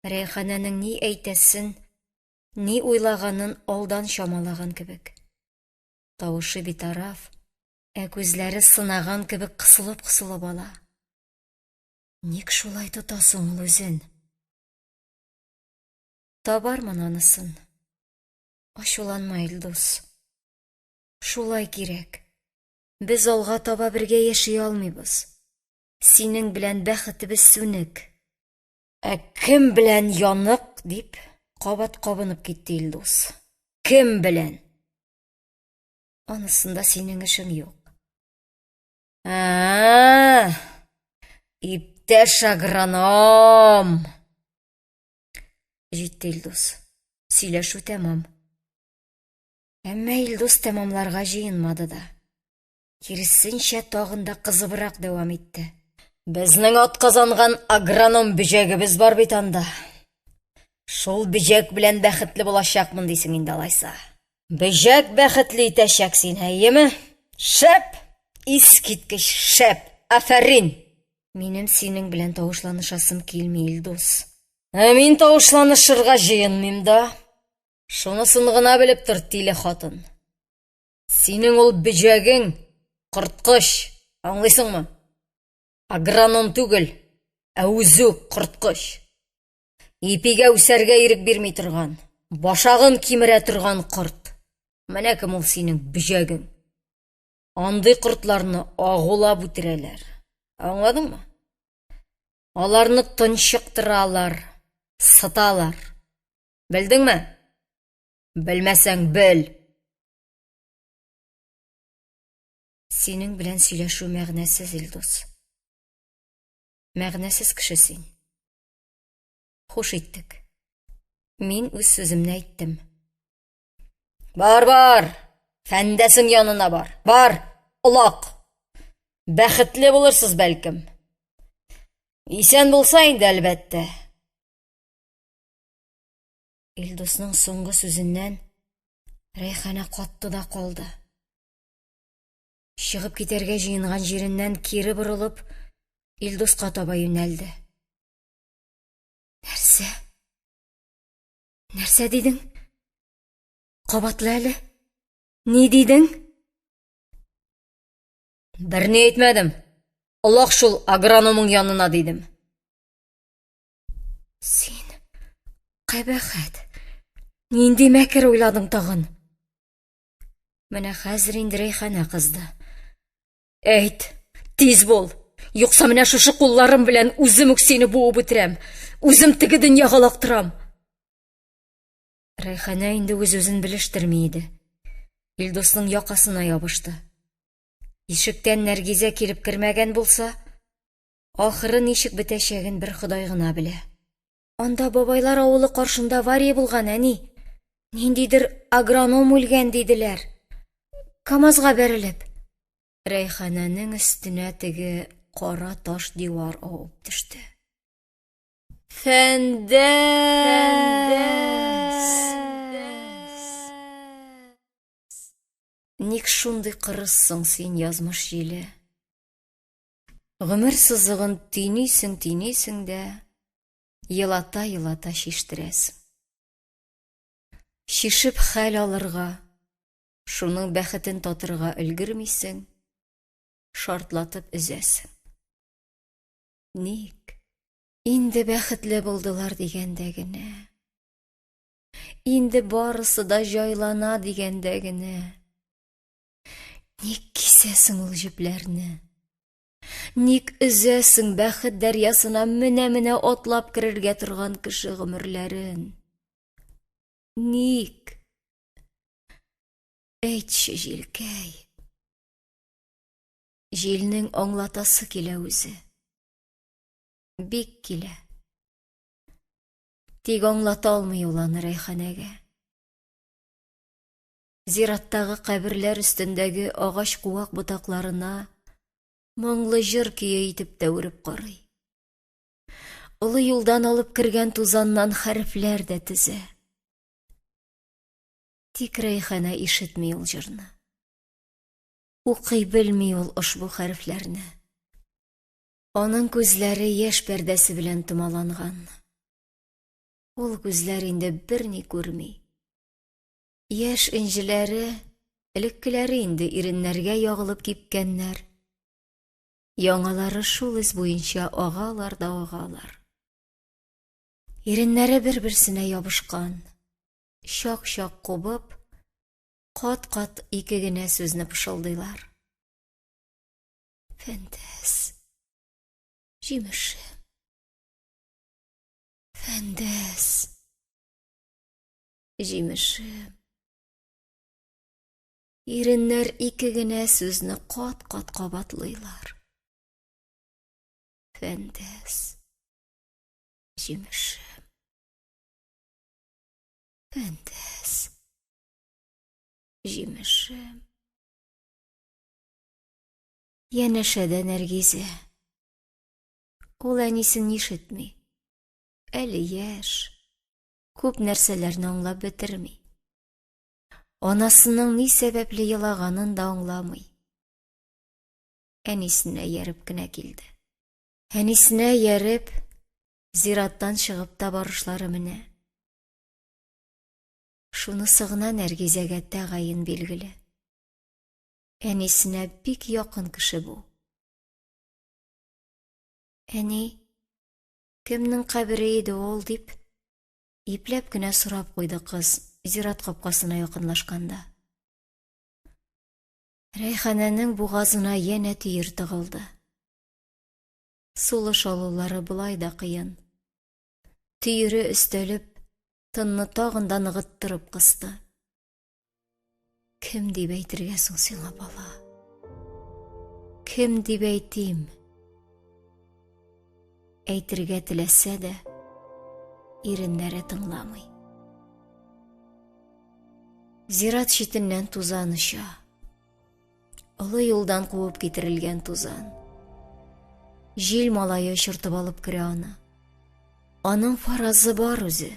Рәйханәнең ни әйтәсен, ни уйлаганын алдан чамалаган кебек. Тавышы битараф, ә күзләре сынаган кебек кысылып-кысылып ала. Ник шулай тота соң ул үзен? Табармын анысын. Ачуланма, Илдус. Шулай кирәк. Без алга таба бергә яши алмыйбыз. Синең белән бәхетебез сүнек. Ә кем белән янык, дип кабат кабынып китте Илдус. Кем белән? Анысында синең эшең юк. А, иптәш агроном! Җитте, Илдус. Сөйләшү тәмам. Әмма Илдус тәмамларга җыенмады да. Киресенчә, тагын да кызыбрак дәвам итте. Безнең атказанган агроном бөҗәгебез бар бит анда. Шул бөҗәк белән бәхетле булачакмын дисең инде алайса. Бөҗәк бәхетле итәчәк сине, әйеме? Шәп! Искиткеч шәп! Афәрин! Минем синең белән тавышланышасым килми, Илдус. Ә мин тавышланышырга җыенмыйм да. Шунысын гына белеп тор, тиле хатын. Синең ул бөҗәгең корткыч, аңлыйсыңмы? Агроном түгел, ә үзе үк корткыч. Ипигә үсәргә ирек бирми торган, башагын кимерә торган корт. Менә кем ул синең бөҗәгең. Андый кортларны агулап үтерәләр. Аңладыңмы? Аларны тончыктыралар, сыталар. Белдеңме? Белмәсәң, бел. Синең белән сөйләшү мәгънәсез, Илдус. Мәгънәсез кеше син. Хуш иттек. Мин үз сүземне әйттем. Бар, бар! Фәндәсең янына бар. Бар, олак. Бәхетле булырсыз, бәлкем. Исән булса инде, әлбәттә. Илдусның соңгы сүзеннән Рәйхана катты да калды. Чыгып китәргә җыенган җиреннән кире борылып, Илдуска таба юнәлде. Нәрсә? Нәрсә дидең? Кабатла әле. Ни дидең? Берни әйтмәдем. Олак шул агрономың янына дидем. Син кабахәт. Нинди мәкер уйладың тагын? Менә хәзер инде Рәйханә кызды. Әйт, тиз бул. Юкса менә шушы кулларым белән үзем үк сине буып үтерәм. Үзем теге дөньяга лактырам. Рәйханә инде үз-үзен белештерми иде. Илдусның якасына ябышты. Ишектән Нәргизә килеп кермәгән булса, ахыры ничек бетәчәген бер Ходай гына белә. Анда бабайлар авылы каршында авария булган, әни. Ниндидер агроном үлгән диделәр. КАМАЗга бәрелеп. Рәйханәнең өстенә теге кара таш дивар авып төште. Фәндәс! Ник шундый кырыссың син, язмыш җиле? Гомер сызыгын төйнисең, төйнисең дә, елата-елата чиштерәсең. Чишеп хәл алырга, шуның бәхетен татырга өлгермисең, шартлатып өзәсең. Ник? Инде бәхетле булдылар дигәндә генә. Инде барысы да җайлана дигәндә генә. Ник кисәсең ул җепләрне? Ник өзәсең бәхет дәрьясына менә-менә атлап керергә торган кеше гомерләрен? Ник? Әйтче, җилкәй. Җилнең аңлатасы килә үзе. Бик килә. Тик аңлата алмый ул аны Рәйханәгә. Зираттагы каберләр өстендәге агач куак ботакларына моңлы җыр көе итеп тә үреп карый. Олы юлдан алып кергән тузаннан хәрефләр дә тезә. Тик Рәйхана ишетми ул җырны. Укый белми ул ошбу хәрефләрне. Аның күзләре яшь пәрдәсе белән томаланган. Ул күзләр инде берни күрми. Яшь энҗеләре, элеккеләре инде иреннәргә ягылып кипкәннәр. Яңалары шул эз буенча агалар да агалар. Иреннәре бер-берсенә ябышкан, чак-чак кубып, кат-кат ике генә сүзне пышылдыйлар. Фәндәс, җимешем. Фәндәс, җимешем. Иреннәр ике генә сүзне кат-кат кабатлыйлар. Фәндәс, җимешем. Фәндәс, җимешем. Янәшәдә Нәргизә. Ул әнисен ишетми. Әле яшь, күп нәрсәләрне аңлап бетерми. Анасының ни сәбәпле елаганын да аңламый. Әнисенә ияреп кенә килде. Әнисенә ияреп, зираттан чыгып та барышлары менә. Шунысы гына Нәргизәгә тәгаен билгеле. Әнисенә бик якын кеше бу. Әни, кемнең кабере иде ул, дип, ипләп кенә сорап куйды кыз, зират капкасына якынлашканда. Рәйханәнең бугазына янә төер тыгылды. Сулыш алулары болай да кыен. Төере өстәлеп, тынны тагын да ныгыттырып кысты. Кем дип әйтергә соң сиңа, бала? Кем дип әйтим? Әйтергә теләсә дә, иреннәре тыңламый. Зират читеннән тузан оча. Олы юлдан куып китерелгән тузан. Җил малае очыртып алып керә аны. Аның фаразы бар үзе.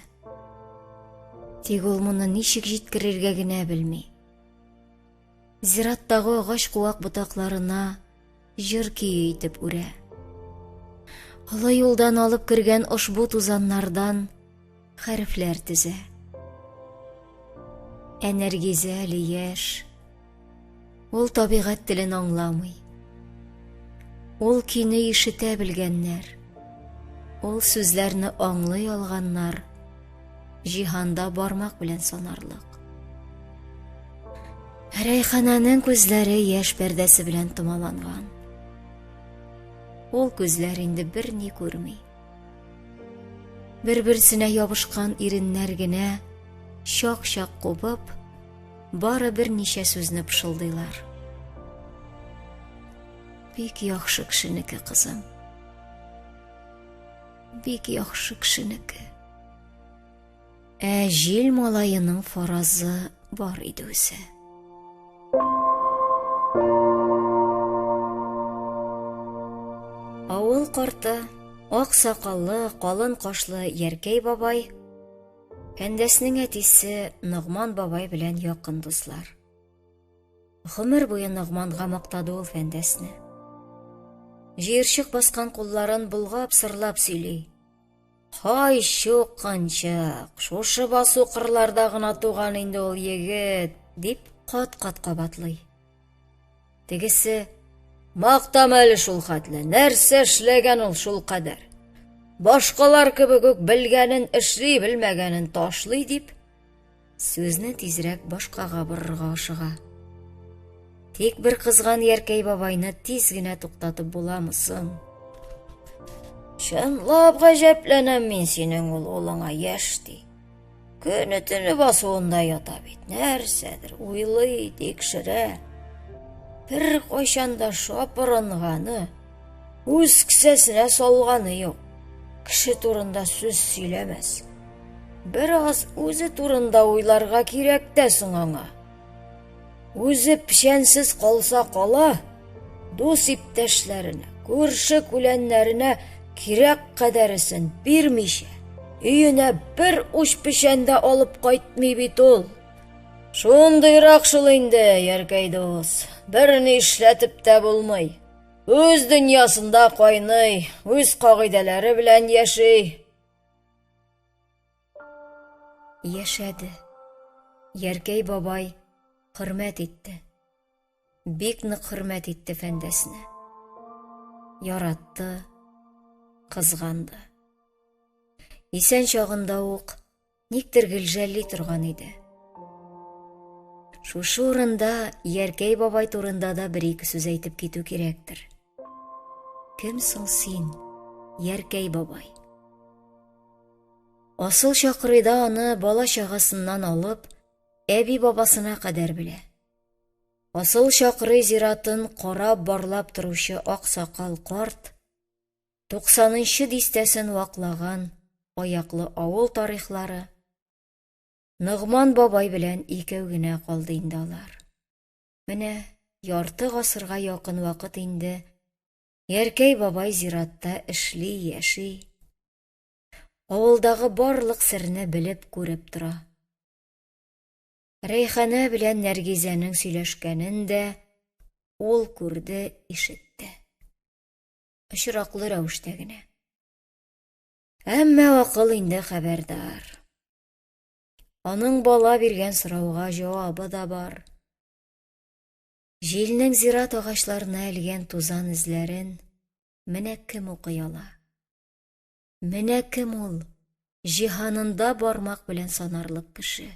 Тик ул моны ничек җиткерергә генә белми. Зираттагы агач куак ботакларына җыр көе итеп үрә. Олы юлдан алып кергән ошбу тузаннардан хәрефләр тезә. Ә Нәргизә әле яшь. Ул табигать телен аңламый. Ул көйне ишетә белгәннәр, ул сүзләрне аңлый алганнар җиһанда бармак белән санарлык. Рәйхананың күзләре яшь пәрдәсе белән томаланган. Ул күзләр инде берни күрми. Бер-берсенә ябышкан иреннәр генә чак-чак кубып, бары берничә сүзне пышылдыйлар. Бик яхшы кешенеке, кызым. Бик яхшы кешенеке. Ә җил малаеның фаразы бар иде үзе. Авыл карты, ак сакаллы, калын кашлы Яркәй бабай, Фәндәснең әтисе Ногман бабай белән якын дуслар. Гомер буе Ногманга мактады ул Фәндәсне. Җыерчык баскан кулларын болгап сырлап сөйли. Һай, чукынчык, шушы басу кырларда гына туган инде ул егет, дип кат-кат кабатлый. Тегесе, мактама әле шул хәтле, нәрсә эшләгән ул шул кадәр? Башкалар кебек үк белгәнен эшли, белмәгәнен ташлый, дип, сүзне тизрәк башкага борырга ашыга. Тик бер кызган Яркәй бабайны тиз генә туктатып буламы соң? Чынлап гаҗәпләнәм мин синең ул улыңа яшь ди. Көне-төне басуында ята бит, нәрсәдер уйлый, тикшерә. Бер кайчан да шапырынганы, үз кесәсенә салганы юк. Кеше турында сүз сөйләмәс. Бераз үзе турында уйларга кирәк тә соң аңа. Үзе печәнсез калса кала, дус иптәшләренә, күрше күләннәренә Кирәк кадәресен бирмичә, өенә бер уч печән дә алып кайтмый бит ул. Шундыйрак шул инде, Яркәй дус. Берни эшләтеп тә булмый. Үз дөньясында кайный, үз кагыйдәләре белән яши. Яшәде. Яркәй бабай хөрмәт итте. Бик нык хөрмәт итте Фәндәсне. Яратты, кызганды. Исән чагында ук никтер гел жәлли торган иде. Шушы урында Яркәй бабай турында да бер-ике сүз әйтеп китү кирәктер. Кем соң син, Яркәй бабай? Асыл чакырыйда аны бала чагасыннан алып, әби бабасына кадәр белә. Асыл чакырый зиратын карап-барлап торучы аксакал карт туксанынчы дистәсен ваклаган аяклы авыл тарихлары Ногман бабай белән икәү генә калды инде алар. Менә ярты гасырга якын вакыт инде Яркәй бабай зиратта эшли, яши. Авылдагы барлык серне белеп, күреп тора. Рәйханә белән Нәргизәнең сөйләшкәнен дә ул күрде, ишетте. Очраклы рәвештә генә. Әмма акыл инде хәбәрдар. Аның бала биргән сорауга җавабы да бар. Җилнең зират агачларына элгән тузан эзләрен менә кем укый ала? Менә кем ул, җиһанында бармак белән санарлык кеше.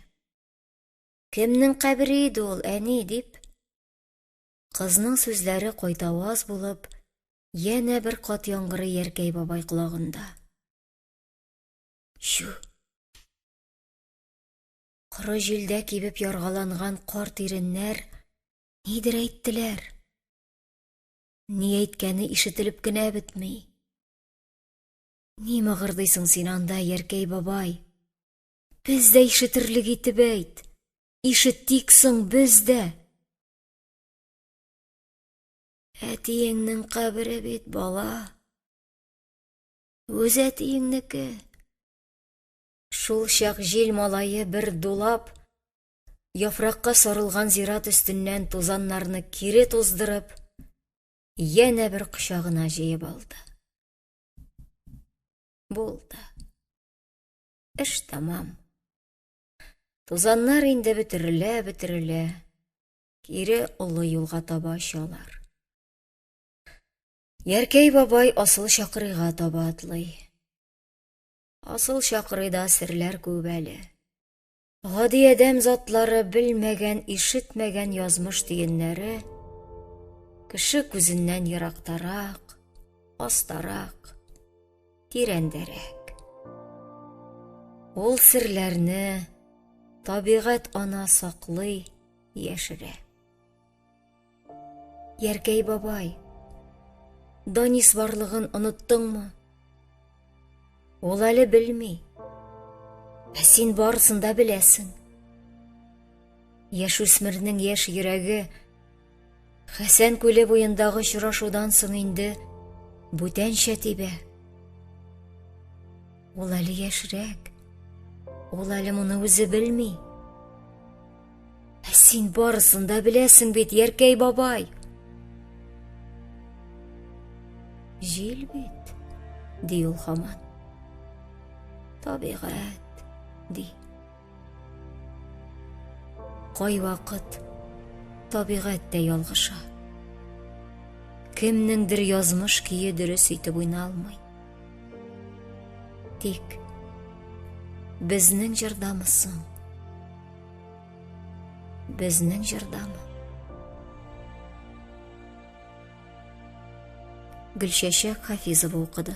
Кемнең кабере иде ул, әни, дип, кызның сүзләре кайтаваз булып, янә бер кат яңгырый Яркәй бабай колагында. Чү! Коры җилдә кибеп яргаланган карт иреннәр нидер әйттеләр. Ни әйткәне ишетелеп кенә бетми. Ни мыгырдыйсың син анда, Яркәй бабай? Без дә ишетерлек итеп әйт. Ишетик соң без дә. Әтиеңнең кабере бит, бала. Үз әтиеңнеке. Шул чак җил малае бер дулап, яфракка сарылган зират өстеннән тузаннарны кире туздырып, янә бер кочагына җыеп алды. Булды. Эш тәмам. Тузаннар инде бөтерелә-бөтерелә, кире олы юлга таба очалар. Яркәй бабай асыл чакырыйга таба атлый. Асыл чакырыйда серләр күп әле. Гади адәм затлары белмәгән, ишетмәгән язмыш төеннәре кеше күзеннән ерактарак, астарак, тирәндәрәк. Ул серләрне табигать ана саклый, яшерә. Яркәй бабай, Данис барлыгын оныттыңмы? Ул әле белми. Ә син барысын да беләсең. Яшүсмернең яшь йөрәге Хәсән күле буендагы очрашудан соң инде бүтәнчә тибә. Ул әле яшьрәк. Ул әле моны үзе белми. Ә син барысын да беләсең бит, Яркәй бабай. Җил бит, ди ул һаман. Табигать, ди. Кайвакыт табигать тә ялгыша. Кемнеңдер язмыш көе дөрес итеп уйналмый. Тик безнең җырдамы соң? Безнең җырдамы? Гөлчәчәк Хафизова укыды.